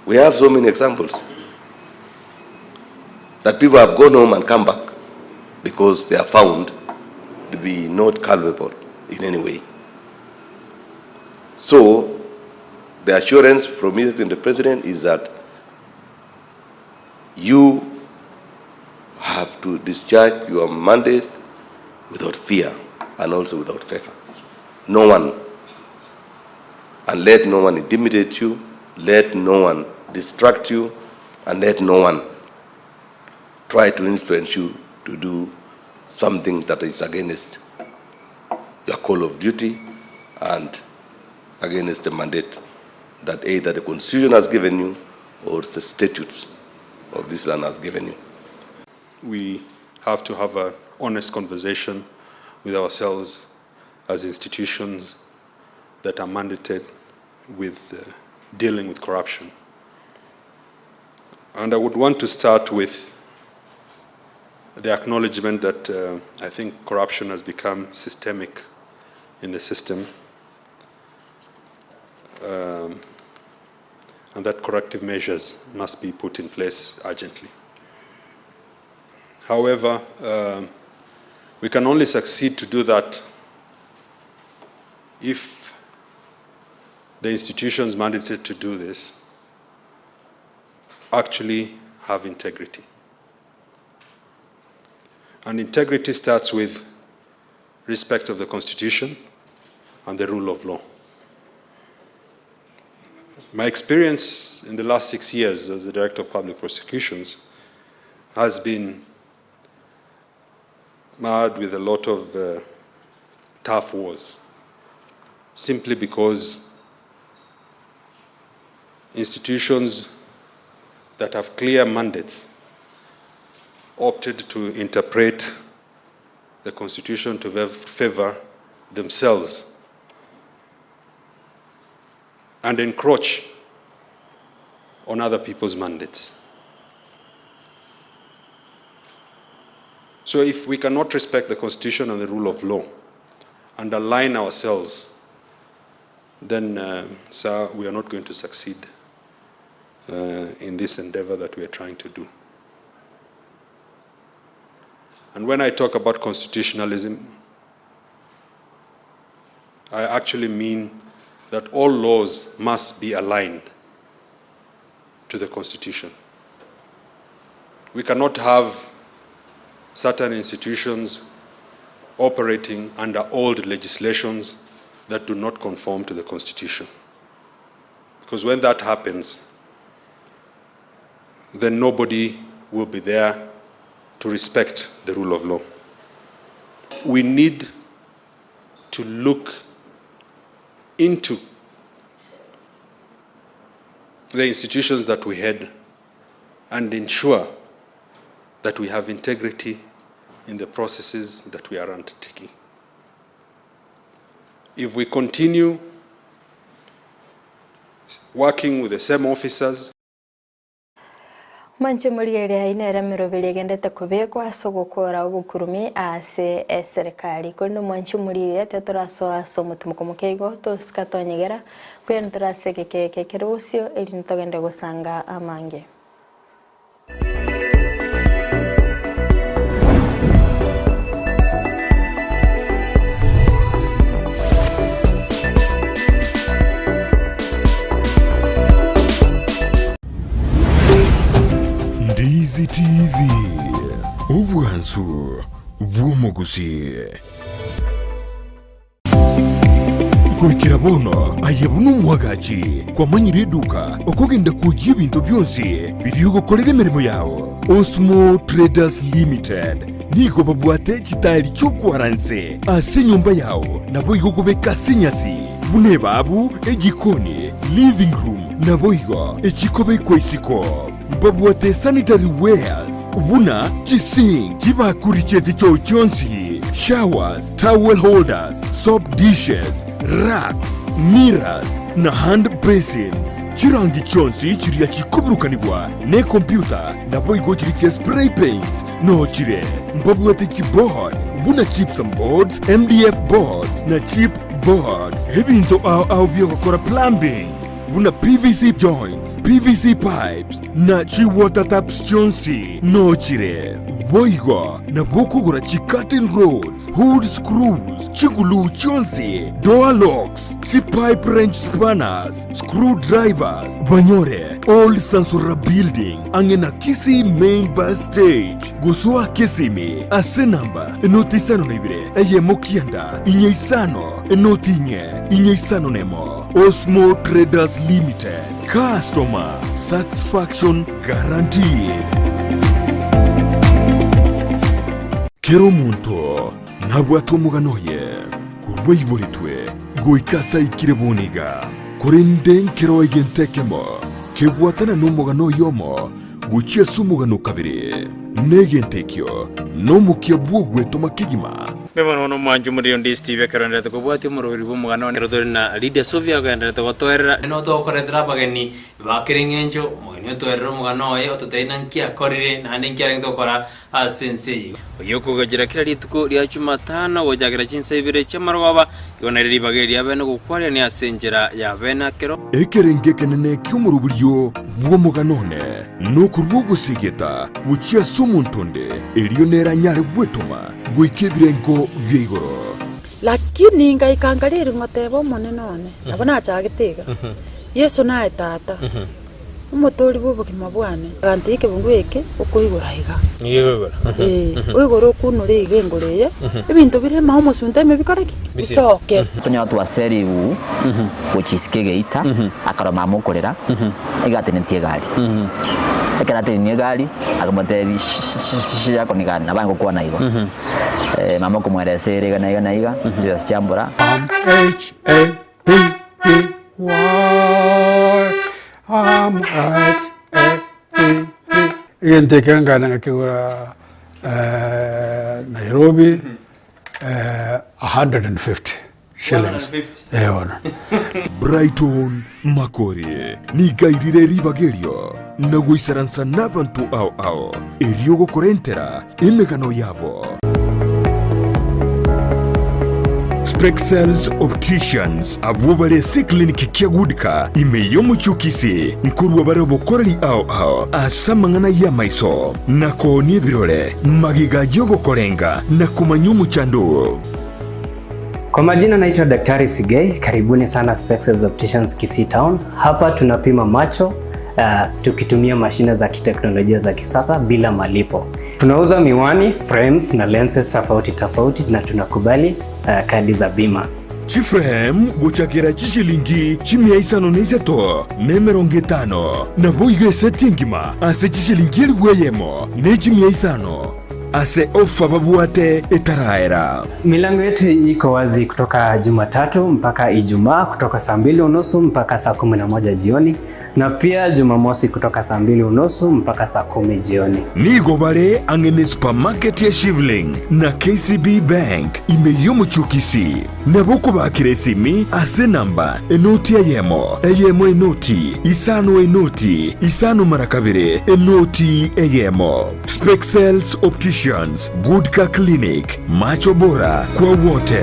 We have so many examples that people have gone home and come back because they are found to be not culpable in any way. So, the assurance from me and the president is that you have to discharge your mandate without fear and also without favor. No one, and let no one intimidate you, let no one distract you, and let no one try to influence you to do something that is against your call of duty and against the mandate that either the constitution has given you or the statutes of this land has given you. We have to have an honest conversation with ourselves as institutions that are mandated with uh, dealing with corruption. And I would want to start with the acknowledgement that uh, I think corruption has become systemic in the system. Um, and that corrective measures must be put in place urgently. However, uh, we can only succeed to do that if the institutions mandated to do this actually have integrity. And integrity starts with respect of the Constitution and the rule of law. My experience in the last six years as the Director of Public Prosecutions has been marred with a lot of uh, tough wars, simply because institutions that have clear mandates opted to interpret the Constitution to favor themselves and encroach on other people's mandates. So if we cannot respect the Constitution and the rule of law and align ourselves, then, uh, sir, we are not going to succeed uh, in this endeavor that we are trying to do. And when I talk about constitutionalism, I actually mean that all laws must be aligned to the Constitution. We cannot have certain institutions operating under old legislations that do not conform to the Constitution. Because when that happens, then nobody will be there to respect the rule of law. We need to look into the institutions that we had and ensure that we have integrity in the processes that we are undertaking. If we continue working with the same officers, Mwanche morigereria aye nere emeroberi egendete kobekwa ase ogokora obokurumi ase eserekari. Korende mwanche morigereria tetorasoa ase omotimoko moke igo, tosika twanyegera, kweri ntorase egeke eke kere bosio, erinde togende gosanga amange. Ndizi TV, obwansu bw'omogusii. Goikera bono aye buna omwagachi kwamanyire eduka okogenda kwoyia ebinto bionsi biria ogokorera emeremo yao. Osmo Traders Limited nigo babwate chitairi chi'okwaranse ase enyomba yao naboigo okobeka ase enyasi buna ebabu, ejikoni, living room naboigo echikobekwa isiko. Mbabwate sanitary wares buna chisink, chibakuri chie chichoo chionsi, showers, towel holders, soap dishes, racks. mirrors na hand basins. Chirangi chionsi chiria chikoburukanigwa nekompyuta naboigo chiria chia spray paints noo chire. Mbabwate chiboard buna gypsum boards, MDF boards na chip boards. Ebinto ao ao biogokora plumbing buna PVC joints, PVC pipes na chi water taps chionsi noo chire. Boigo nabo okogora chi curtain rods, hood screws, chiguluu chionsi, door locks, chi pipe wrench spanners, screw drivers, banyore Old Sansora Building ang'e na Kisii Main Bus Stage. Gosoa Kisimi ase namba enoti isano na ibere eyemo kianda inye isano enoti inye inye isano nemo. Osmo Traders Limited, customer satisfaction guaranteed. Kera omonto nabwate omogano oye korwa aiboretwe goika ase aikire bono iga, korende nkero egento ekemo kebwatana nomogano oyomo gochia ase omogano o kabere, na egento ekio nomokia bw'ogwetoma kegima. Mbe bono bono omwancho omoriri onde Steve ekero oenderete kobwatia omoroberi bw'omogano one ekero tore na Lydia Sofia ogenderete gotoerera. Nigo togokoretera abageni ba kera eng'encho, omogeni otoerere omogano oye, ototebie naki akorire, naende nki arenge gokora ase ense eye. Oyio okogachera kera rituko ria Jumatano gochakera chinsa ibere chi'amarogoba, igo nario ribaga eri riabene gokwarerania ase enchera y'abene akero. Ekerengo ekenene ki'omoroberio bw'omogano one nokorua ogosegeta gochia ase omonto onde, erio nere anyare gwetoma goika ebirengo bia igoro. Lakini ngaika nkariri ngoteba Omonene one, nabo nachagete iga, Yeso naye Tata, Omotoori bw'obogima bwane. Agantebia ekebungo eke okoigora iga. Ee, oigore okunore iga engoro eye, ebinto bire ime omosunte ime bikore ki? Bisoke. Tonyora twaserigwe gochia isiko egeita, akarora mama okorera, iga atenetie egari. Ekero atenenie egari, akamotebia shi yako ni gani? Nabo agokwana igo. Mama okomoeresa ere iga na iga na iga, chibesa chiambora. M H A P P Y M H A P P. Egento eke nkagenda ngakegora Nairobi 150 shillings. Eh bono. Brighton Makori nigo airire ribaga erio na goisaransa nabanto ao ao, erio gokorentera emegano yabo. Spexels Opticians abwo bare ase eclinic kia Goodka ime y'omochie o Kisii nkorwa bare obokoreri ao ao ase amang'ana y'amaiso na koonia ebirore magega y'ogokorenga na komanya omochando oo. Kwa majina naitwa Daktari Sigei, karibuni sana Spexels Opticians Kisii Town. Hapa tunapima macho tukitumia mashine za kiteknolojia za kisasa bila malipo. Tunauza miwani, frames na lenses tofauti tofauti na tunakubali kadi za bima. Chiframe gochakera chishilingi chimia isano na isato na emerongo etano, naboigo eseti engima ase chishilingi elifu eyemo ne chimia isano ase ofa babwate etaraera. Milango yetu iko wazi kutoka Jumatatu mpaka Ijumaa kutoka saa 2:30 mpaka saa 11 jioni na pia Jumamosi kutoka saa 2:30 mpaka saa 10 jioni. Nigo bare ang'e ne supermarket ya Shivling na KCB Bank ime y'omochie o Kisii. Nabo okobakera esimi ase enamba enoti eyemo, eyemo enoti, isano enoti, isano mara kabere, enoti eyemo. Spexels Opticians, Good Car Clinic, Macho Bora kwa wote.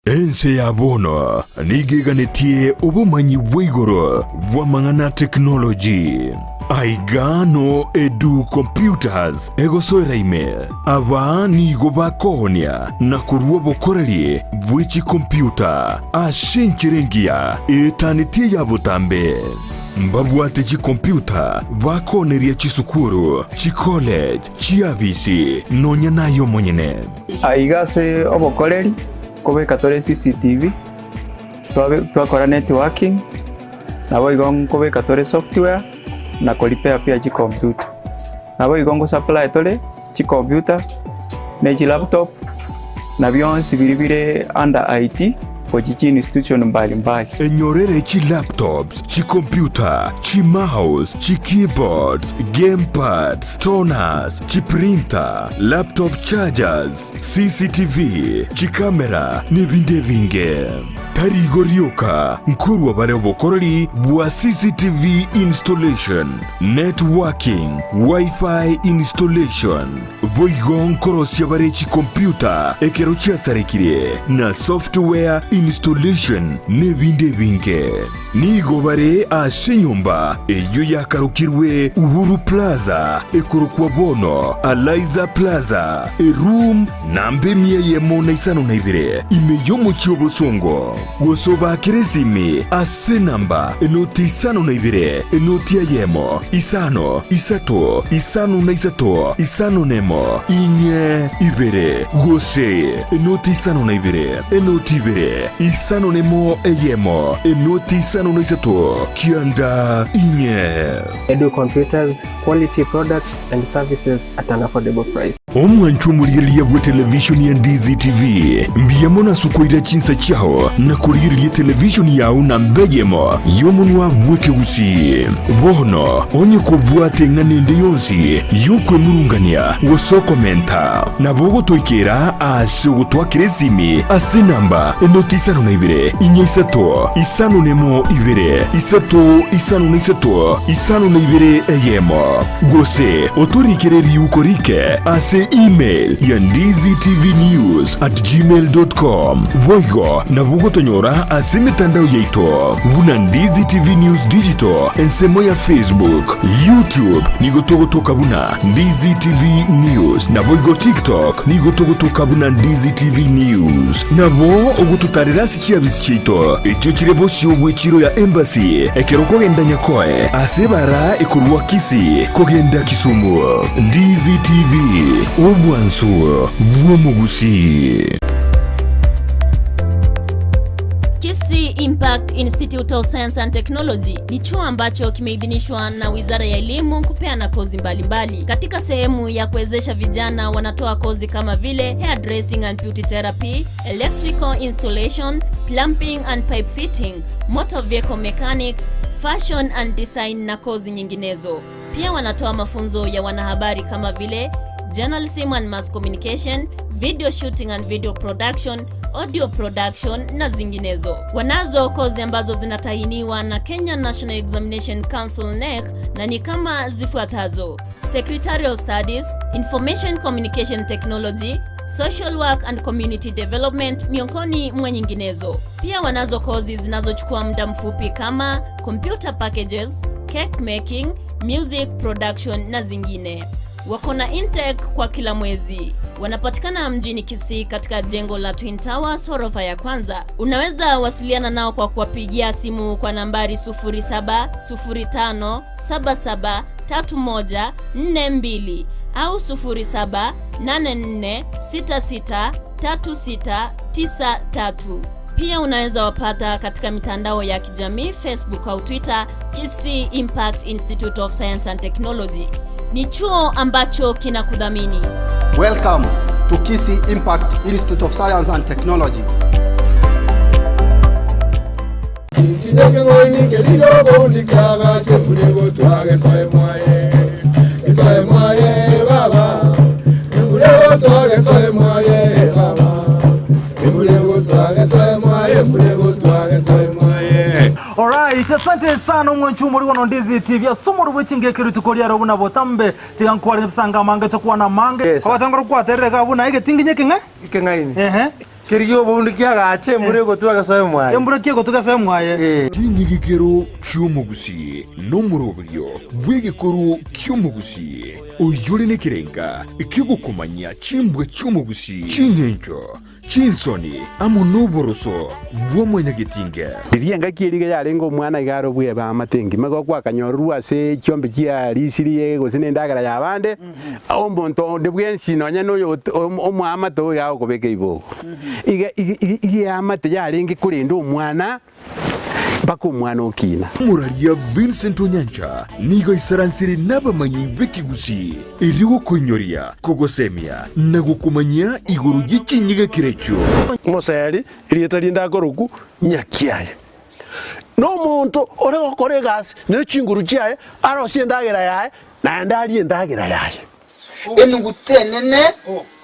Ense ya bono nigo eganetie obomanyi bwa igoro bw'amang'ana a teknoloji. Aiga no Edu Computers egosoera ime. Aba nigo bakoonia na korua obokoreri bwe chikompyuta ase enchera engiya etanetie eya botambe. Mbabwate chikompiuta bakooneria chisukuru, chicollege, chiabisi, nonya naye omonyene. Aiga ase obokoreri nkobeka tore CCTV, twabe twakora networking, naboigo nkobeka tore software na ko repair pia chicomputer. Naboigo ngo supply tore chicomputer ne chilaptop na bionsi biria bire under IT gochia chi institution mbalimbali. Enyorere chi laptops, chi computer, chi mouse, chi keyboards, game pads, toners, chi printer, laptop chargers, CCTV, chikamera, nebinde ebinge. Tari igo rioka, nkorwa bare obokoreri bwa CCTV installation, networking, Wi-Fi installation, boigo nkorosia bare chikompyuta ekero chiasarekire, na software installation, nebinde ebinge. Nigo bare ase enyomba eyio yakarokirwe Uhuru Plaza, ekorokwa bono Alaiza Plaza, eroom namba emia eyemo na isano na ibere, ime y'omochie o Bosongo. Gose obaakere esimi ase enamba enoti isano na ibere, enoti eyemo, isano, isato, isano na isato, isano nemo, inye, ibere, gose enoti isano na ibere, enoti ibere, isano nemo eyemo, enoti isano na isato, kianda inye. Edu Computers, quality products and services at an affordable price. Omwanchwa omorigereria bw'etelevishoni ya Ndizi TV, mbuya mono ase okoira chinsa chiao na korigereria etelevishoni yao namba eyemo y'omonwa bw'ekegusii. Bono onye kobwate eng'ana ende yonsi y'okwemurungania gose okomenta, nabo ogotoikera ase ogotwakera esimi ase enamba enoti isano na ibere, inya isato, isano nemo ibere, isato isano na isato, isano na ibere eyemo. Gose otorikere riuko rike ase email ya ndizitvnews at gmail dot com. Boigo nabo ogotonyora ase emetandao yaito buna Ndizi TV News Digital ensemo ya Facebook, YouTube nigo togotoka buna Ndizi TV News naboigo TikTok nigo togotoka buna Ndizi TV News. Nabo ogototarera ase Chiabisi chiaito echio chire bosio bw'echiiro ya Embassy ekero okogenda Nyakoe ase ebara ekorwa Kisii kogenda Kisumu. Ndizi TV, obwansu bw'omogusii. Kisii Impact Institute of Science and Technology ni chuo ambacho kimeidhinishwa na Wizara ya Elimu kupeana kozi mbalimbali mbali. Katika sehemu ya kuwezesha vijana wanatoa kozi kama vile hairdressing and beauty therapy, electrical installation, plumbing and pipe fitting, motor vehicle mechanics, fashion and design na kozi nyinginezo. Pia wanatoa mafunzo ya wanahabari kama vile journalism and mass communication, video shooting and video production, audio production na zinginezo. Wanazo kozi ambazo zinatahiniwa na Kenya National Examination Council KNEC na ni kama zifuatazo: Secretarial Studies, Information Communication Technology, Social Work and Community Development miongoni mwa nyinginezo. Pia wanazo kozi zinazochukua muda mfupi kama computer packages, cake making, music production na zingine. Wako na intake kwa kila mwezi. Wanapatikana mjini Kisii katika jengo la Twin Towers ghorofa ya kwanza. Unaweza wasiliana nao kwa kuwapigia simu kwa nambari 0705773142 au 0784663693. Pia unaweza wapata katika mitandao ya kijamii Facebook au Twitter, Kisii Impact Institute of Science and Technology. Ni chuo ambacho kinakudhamini. Welcome to Kisii Impact Institute of Science and Technology. Alright, asante sana omwanchi omori bono Ndizi TV ase omoro bwe chingeke rituko riaro buna botambe tiga nkware ebisanga amange tokwana amange Yes, sir. abatangora kwaterere iga buna egetinginye ekeng'e Ekeng'aini. Ehe. Kerigia oboundu kiagache embura egotwa egesoe mwaye. Embura ki egotwa egesoe mwaye. Ching'igikero chi'omogusii nomoroberio bw'egekoro ki'omogusii, oyore nekerenga ki'ogokomanya chimbwa chi'omogusii, ching'encho. Chinsoni amo noboroso bwa mwanyagetinge. Riria engaki eria iga yarenge omwana iga are obwebe amate engima, igo gwakanyororwa ase chiombe chia risirie gose na endagera y'abande, omonto onde bwensi nonya na oyo omoamate oyo iga agokobeka ibogo. Iga iga iga eamate yarenge korenda omwana mpaka omwana okina. Omoraria Vincent Onyancha nigo aisaransire nabamanyi b'ekegusii erio gokoinyoria, kogosemia na gokomanyia igoro ye chinyigekero echio. Omoseri, erieta rinde akorokwa Nyakiaye, nomonto ore gokora egasi ne chinguru chiaye, arosie endagera yaye, naende arie endagera yaye. Enuguta enene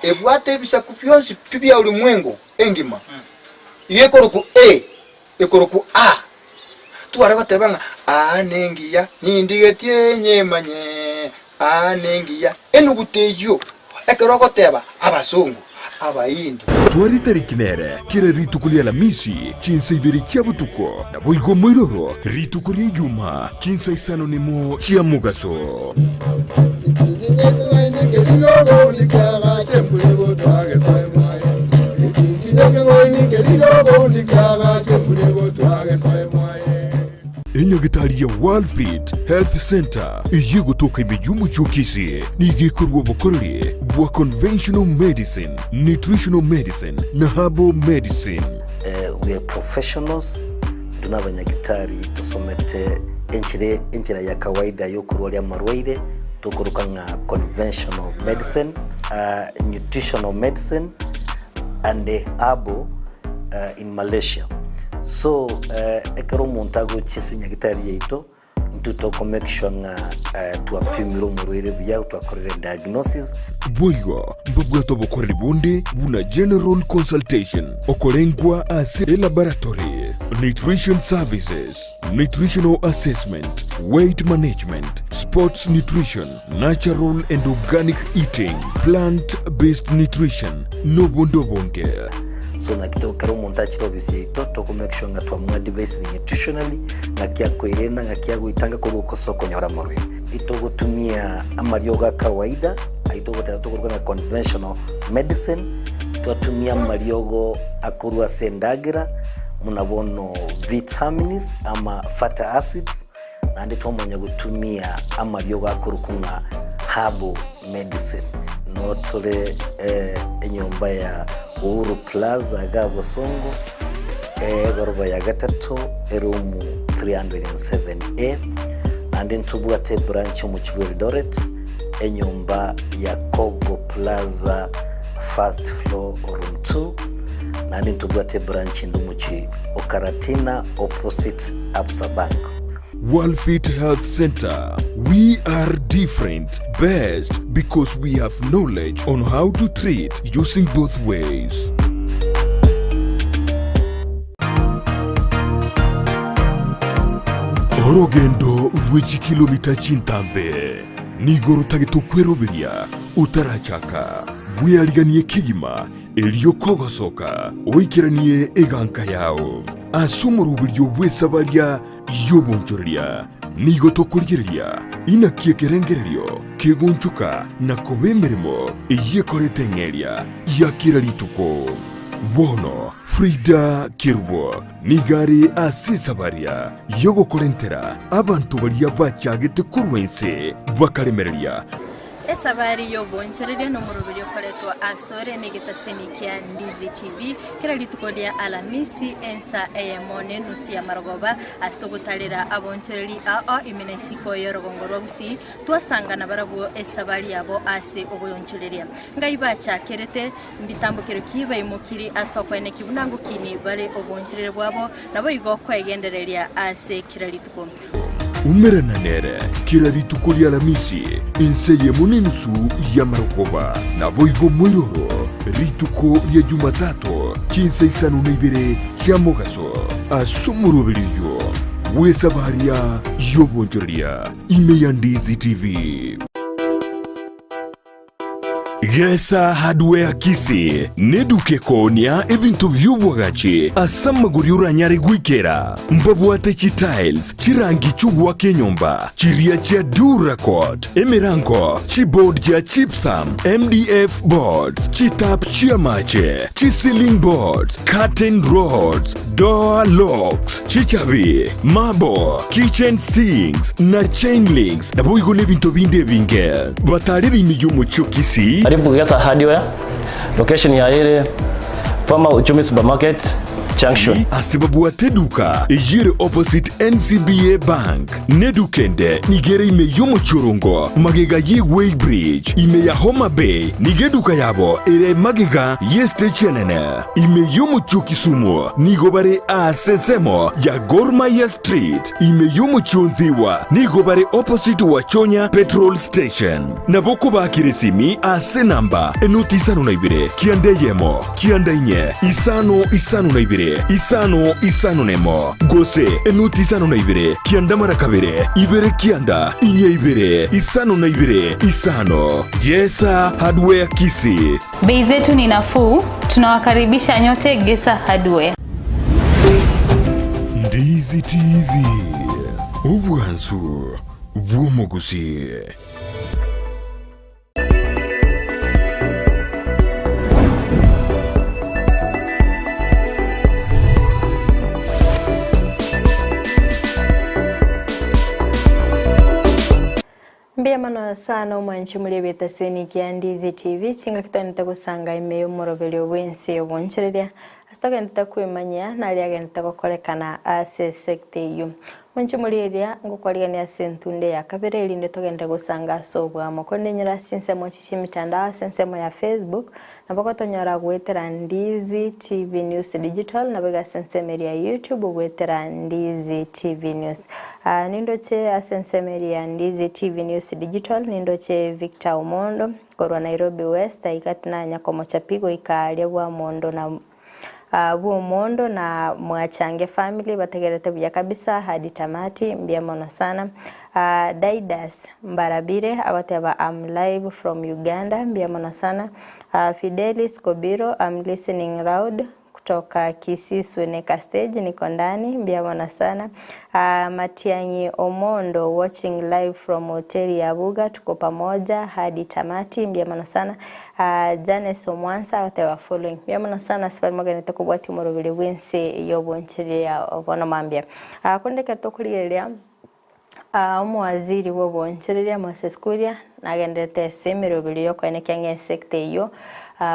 ebwate ebisaku bionsi pi bia ulimwengu engima, iga ekorokwa A, ekorokwa A. Tware goteba ng'a aa nengiya, nindigetie nyemanye, aa nengiya. Enuguta eyio, ekero ogoteba abasongo, Abaindi. Tware tariki nere kera rituko ria Alamisi chinsa ibere chia botuko, naboigo moiroro rituko ria Ijumaa chinsa isano nemo chia mogaso. Enyagitari ya Worldfit Health Centre eyio egotoka ime y'omochie o Kisii nigo ekorua obokoreri bwa conventional medicine, nutritional medicine na herbal medicine. We are professionals, intwe nabanyagitari tosomete enchera enchera ya kawaida yokorwaria amarwaire tokoroka ng'a conventional medicine, nutritional medicine and herbal in Malaysia. So ekero omonto agochia ase nyagitari yaito, intwe toko make sure ng'a twapimire omorwaire buya, twakorire diagnosis. Boigo mbabwate obokoreri bonde buna general consultation, okorengwa ase elaboratory, nutrition services, nutritional assessment, weight management, sports nutrition, natural and organic eating, plant based nutrition, nobonde obonge. So naki to kera omonto achire ofisi yaito toko make sure ng'a twamoadvisire nutritionally ng'aki akoirena ng'aki agoitanga korwa ase okonyora amarwaire. Itogotumia amariogo a kawaida ayio togoteba tokoruga ng'a conventional medicine, twatumia amariogo akorwa ase endagera buna bono vitamins ama fatty acids, naende twamanya gotumia amariogo akorokwa ng'a herbal medicine. Noo tore enyomba ya Uhuru Plaza iga Bosongo, egoroba ya gatato, eroom 307A, naende ntobwate ebranch omochie bwa Eldoret, enyomba ya Kogo Plaza first floor room 2, naende ntobwate ebranch ende omochie o Karatina opposite Absa Bank. Worldfit Health Centre, We are different, best because we have knowledge on how to treat using both ways. Orogendo rwe chikilomita chintambe nigo rotagete okweroberia otarachaka. Bweariganie kegima Erio kogosoka oikeranie eganka yao ase omoroberio bw'esabaria y'obonchoreria, nigo tokorigereria inaki ekerengererio kegonchoka na koba emeremo eyio ekoreta eng'eria ya kera rituko. Bono Frida Kerubo nigo are ase esabaria y'ogokorentera abanto baria bachagete korwa inse bakaremereria. Esabari y'oboonchoreria nomoroberio okoretwa asore negetaseni kia Ndizi TV kera rituko ria Alamisi ensa eyemo nenusu ya marogoba ase togotarera aboonchoreri ao ime na isiko y'orogongo rwa Gusii twasangana barabwo esabari yabo ase oboonchoreria. Ngai bachakerete mbitambokero ki baimokiri ase okoeneki buna ngokini bare oboonchoreria bwabo naboigo koegendereria ase kera rituko. Umerana nere kera rituko ri'Alamisi, inse eyemo nenusu y'amarogoba, naboigo moiroro rituko ria Jumatato chinsa isano na ibere chia mogaso, ase omoroberio oyio bw'esabaria y'obonchoreria ime ya Ndizi TV. Gesa Hardware Kisii neduka ekoonia ebinto bi'obwagachi ase amagori oranyare goikera. Mbabwate chitiles, chirangi chi'ogoaka enyomba, chiria chia Duracot, emerango, chiboard chia gypsum, MDF boards, chitap chi'amache, chiceiling boards, curtain rods, door locks, chichabi, marble, kitchen sinks, na chain links, naboigo nebinto binde ebinge. Batarire ime y'omochie o Kisii. Karibu Gesa Hardware, location yaye ere former Uchumi Supermarket Junction. Ase babwate eduka eyio ere opposite NCBA Bank. Neduka ende nigo ere ime y'omochie Orongo, magega ye Weigh Bridge, ime ya Homa Bay, nigo eduka yabo ere magega y'estage enene. Ime y'omochie o Kisumu nigo bare aase ensemo ya Gor Mahia Street. Ime y'omochie o Ndhiwa nigo bare opposite Wachonya Petrol Station. Nabo kobaakera esimi ase enamba enoti isano na ibere, kianda eyemo, kianda inye, isano isano na ibere, isano isano nemo, gose enoti isano na ibere, kianda mara kabere, ibere kianda, inye ibere, isano na ibere, isano. Yesa Hardware Kisii. Bei zetu ni nafuu, tunawakaribisha nyote Gesa Hardware. Ndizi TV, obwansu bw'omogusii. Mbuya mono sana omwanchi muri egetaseni kia Ndizi TV, chingaki togendete gosanga ime y'omoroberio bw'ense y'obonchereria, ase togendete kwemanyia naria agendete gokorekana ase esecta eyio. Mwanche muri eria ngokwarigania ase entunde ya kabere erinde togende gosanga ase oboamo. Korende nyora ase chinsemo echi chi'emitandao ase ensemo ya Facebook, nabo gotonyora goetera Ndizi TV News Digital, naboigo ase ensemo eria ya YouTube goetera Ndizi TV News. Aa nindoche ase ensemo eria ya Ndizi TV News Digital, nindoche Victor Omondo korwa Nairobi West, aiga tinanya komocha pi goika aria bw'Amondo na Bw'omondo na Mwachange family bategerete buya kabisa hadi tamati mbuya mono sana. Didas Mbarabire agoteba am live from Uganda mbuya mono sana. Fidelis Kobiro am listening loud kutoka Kisii Suneka stage niko ndani mbuya mono sana. Matiang'i Omondo watching live from hoteli ya Buga tuko pamoja hadi tamati mbuya mono sana. Janice Omwansa agoteba following. Mbuya mono sana ase baria mogenete kobwatia omoroberi bw'ense y'obonchereria bono mambia. Korende ekero tokorigereria omowaziri bw'obonchereria Moses Kuria nagenderete ase emeroberi y'okoenekia ng'a esector eyio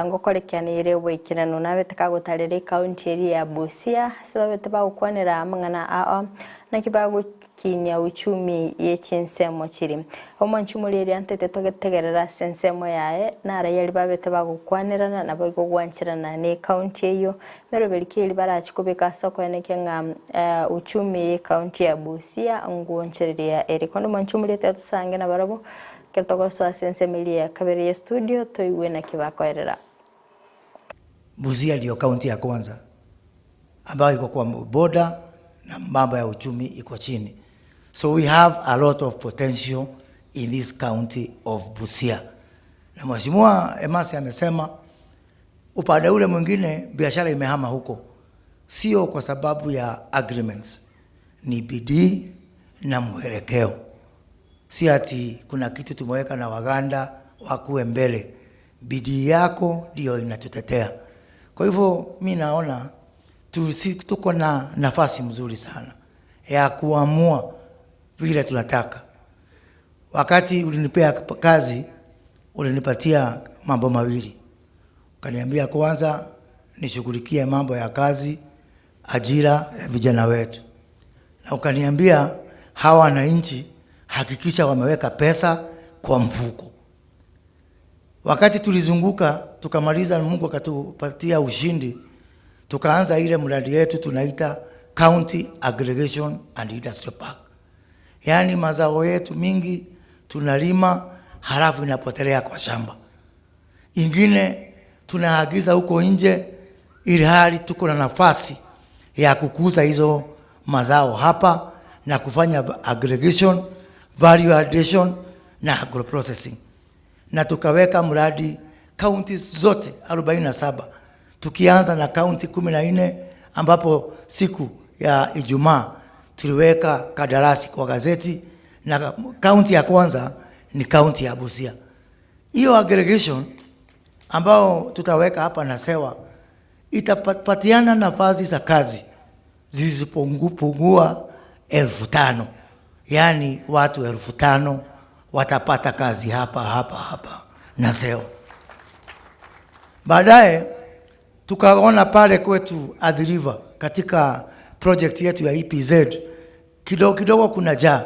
ngokorekeanire oboikeranu nabete kagotarera ecounty eria ya Busia ase babete bagokwanera amang'ana ao naki bago Kinia uchumi ye chinsemo chiri. Omwanchi omoria eria ntete togetegerera ase ensemo yaye, na araiyo babete bagokwanerana naboigo gwancherana ne county eyio. Meroberi ki eria barache kobeka ase okoenekia ng'a uchumi ye county ya Busia ngwonchereria ere. Korende omwanchi omoria tiga tosange nabarabwo ekero togosoa ase ensemo eria ya kabere ye studio toigwe naki bakoerera. Busia ndio county ya kwanza ambayo iko kwa border na mambo ya uchumi iko chini. So we have a lot of potential in this county of Busia. Na Mheshimiwa Emasi amesema upande ule mwingine biashara imehama huko, sio kwa sababu ya agreements, ni bidii na mwelekeo, si ati kuna kitu tumeweka na Waganda wakuwe mbele. Bidii yako ndio inatutetea. Kwa hivyo mi naona tu, tuko na nafasi mzuri sana ya kuamua vile tunataka. Wakati ulinipea kazi, ulinipatia mambo mawili, ukaniambia kwanza nishughulikie mambo ya kazi, ajira ya vijana wetu, na ukaniambia hawa wananchi hakikisha wameweka pesa kwa mfuko. Wakati tulizunguka tukamaliza, Mungu akatupatia ushindi, tukaanza ile mradi yetu tunaita County Aggregation and Industrial Park. Yaani mazao yetu mingi tunalima halafu inapotelea kwa shamba, ingine tunaagiza huko nje, ili hali tuko na nafasi ya kukuza hizo mazao hapa na kufanya aggregation, value addition na agroprocessing, na tukaweka mradi counties zote 47 tukianza na kaunti 14 ambapo siku ya Ijumaa tuliweka kadarasi kwa gazeti na kaunti ya kwanza ni kaunti ya Busia. Hiyo aggregation ambao tutaweka hapa na sewa itapatiana nafasi za kazi zisizopungua 5,000, yaani watu 5,000 watapata kazi hapa hapa hapa na sewa. Baadaye tukaona pale kwetu Athi River katika project yetu ya EPZ kidogo kidogo kuna jaa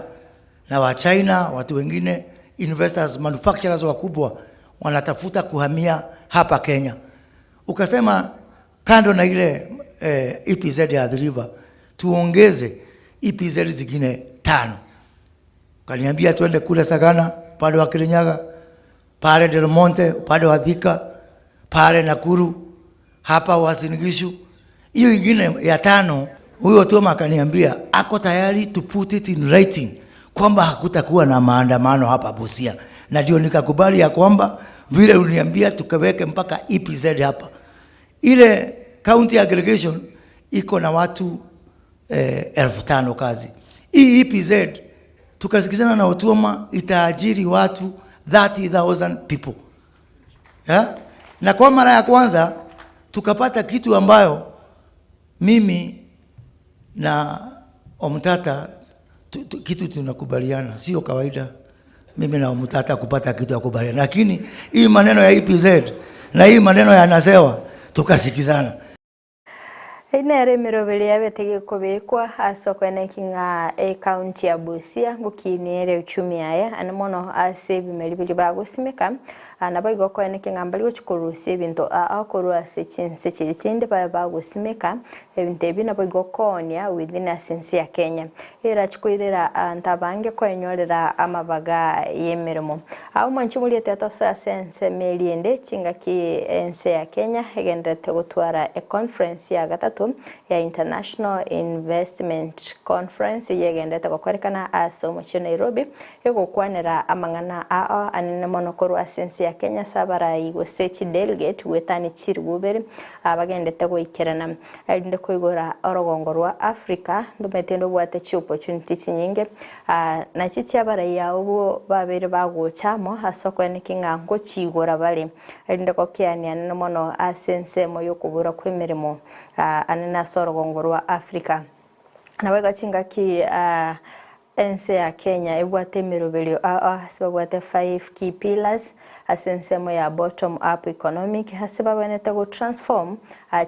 na wa China, watu wengine investors, manufacturers wakubwa wanatafuta kuhamia hapa Kenya. Ukasema kando na ile EPZ ya Athi River tuongeze EPZ zingine 5. Kaniambia twende kule Sagana upande wa Kirinyaga, pale Del Monte upande wa Thika, pale Nakuru, hapa Uasin Gishu. Hiyo ingine ya 5, huyo Toma akaniambia ako tayari to put it in writing kwamba hakutakuwa na maandamano hapa Busia, na ndio nikakubali ya kwamba vile uliniambia tukaweke mpaka EPZ hapa. Ile county aggregation iko na watu 5,000 kazi. Hii EPZ tukasikizana na Otuoma itaajiri watu 30,000 people. Yeah? Na kwa mara ya kwanza tukapata kitu ambayo mimi na Omtata kitu tunakubaliana, sio kawaida mimi na Omtata kupata kitu ya kubaliana, lakini hii maneno ya EPZ na hii maneno ya Nasewa tukasikizana. Inere miroberi yabete kubikwa ase kwene kinga e county ya Busia gukinire uchumi aya ane mono ase ebimeri biri bagosimeka nabo igo kwene kinga mbali gochikurusia ebinto akorwa ase chinse chiri chinde baye bagosimeka ebinto ebi nabo igo konia within asensi ya Kenya era chikuirera ntabange kwenyorera amabaga y'emirimo aho mwanchi muri tetosa asense meriende chingaki ense ya Kenya egenderete gotwara e conference ya gatatu ya International Investment Conference yegendete gokorekana ase omochie Nairobi egokwanera amang'ana ao anene mono korwa ase ense ya Kenya sabarai gose chidelegate gwetani chirigubere abagendete goikerana erinde koigora orogongo rwa Africa ndomete ndobwate chi opportunity chinyinge nachi chiabarai abo babere bagochamo ase okweneki ng'a ngochigora bare erinde gokeania anene mono ase ensemo yokobura kwa emeremo anene ase orogongo rwa Africa. Nabo igo chingaki ense ya Kenya ebwate emiroberio ase babwate 5 key pillars ase ensemo ya bottom up economic ase babanete go transform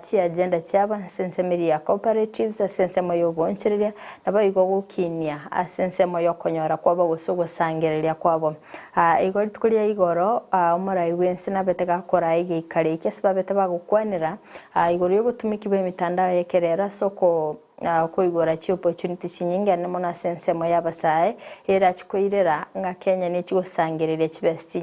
chi agenda chiabo ase ensemo ya cooperatives ase ensemo ya obonchereria nabo igo gokinia ase ensemo ya okonyora kwabo gose ogosangereria kwabo. Igo rituko ria igoro omorai bwa ense nabete gakora egeikaro eki ase babete bagokwanera igoro ya obotumiki bwa emitandao ya ekerero ase oko koigora chi opportunity chinyinge ane mono ase ensemo ya abasae era chikoirera ng'a Kenya nechigosangereria chibesa chinyinge.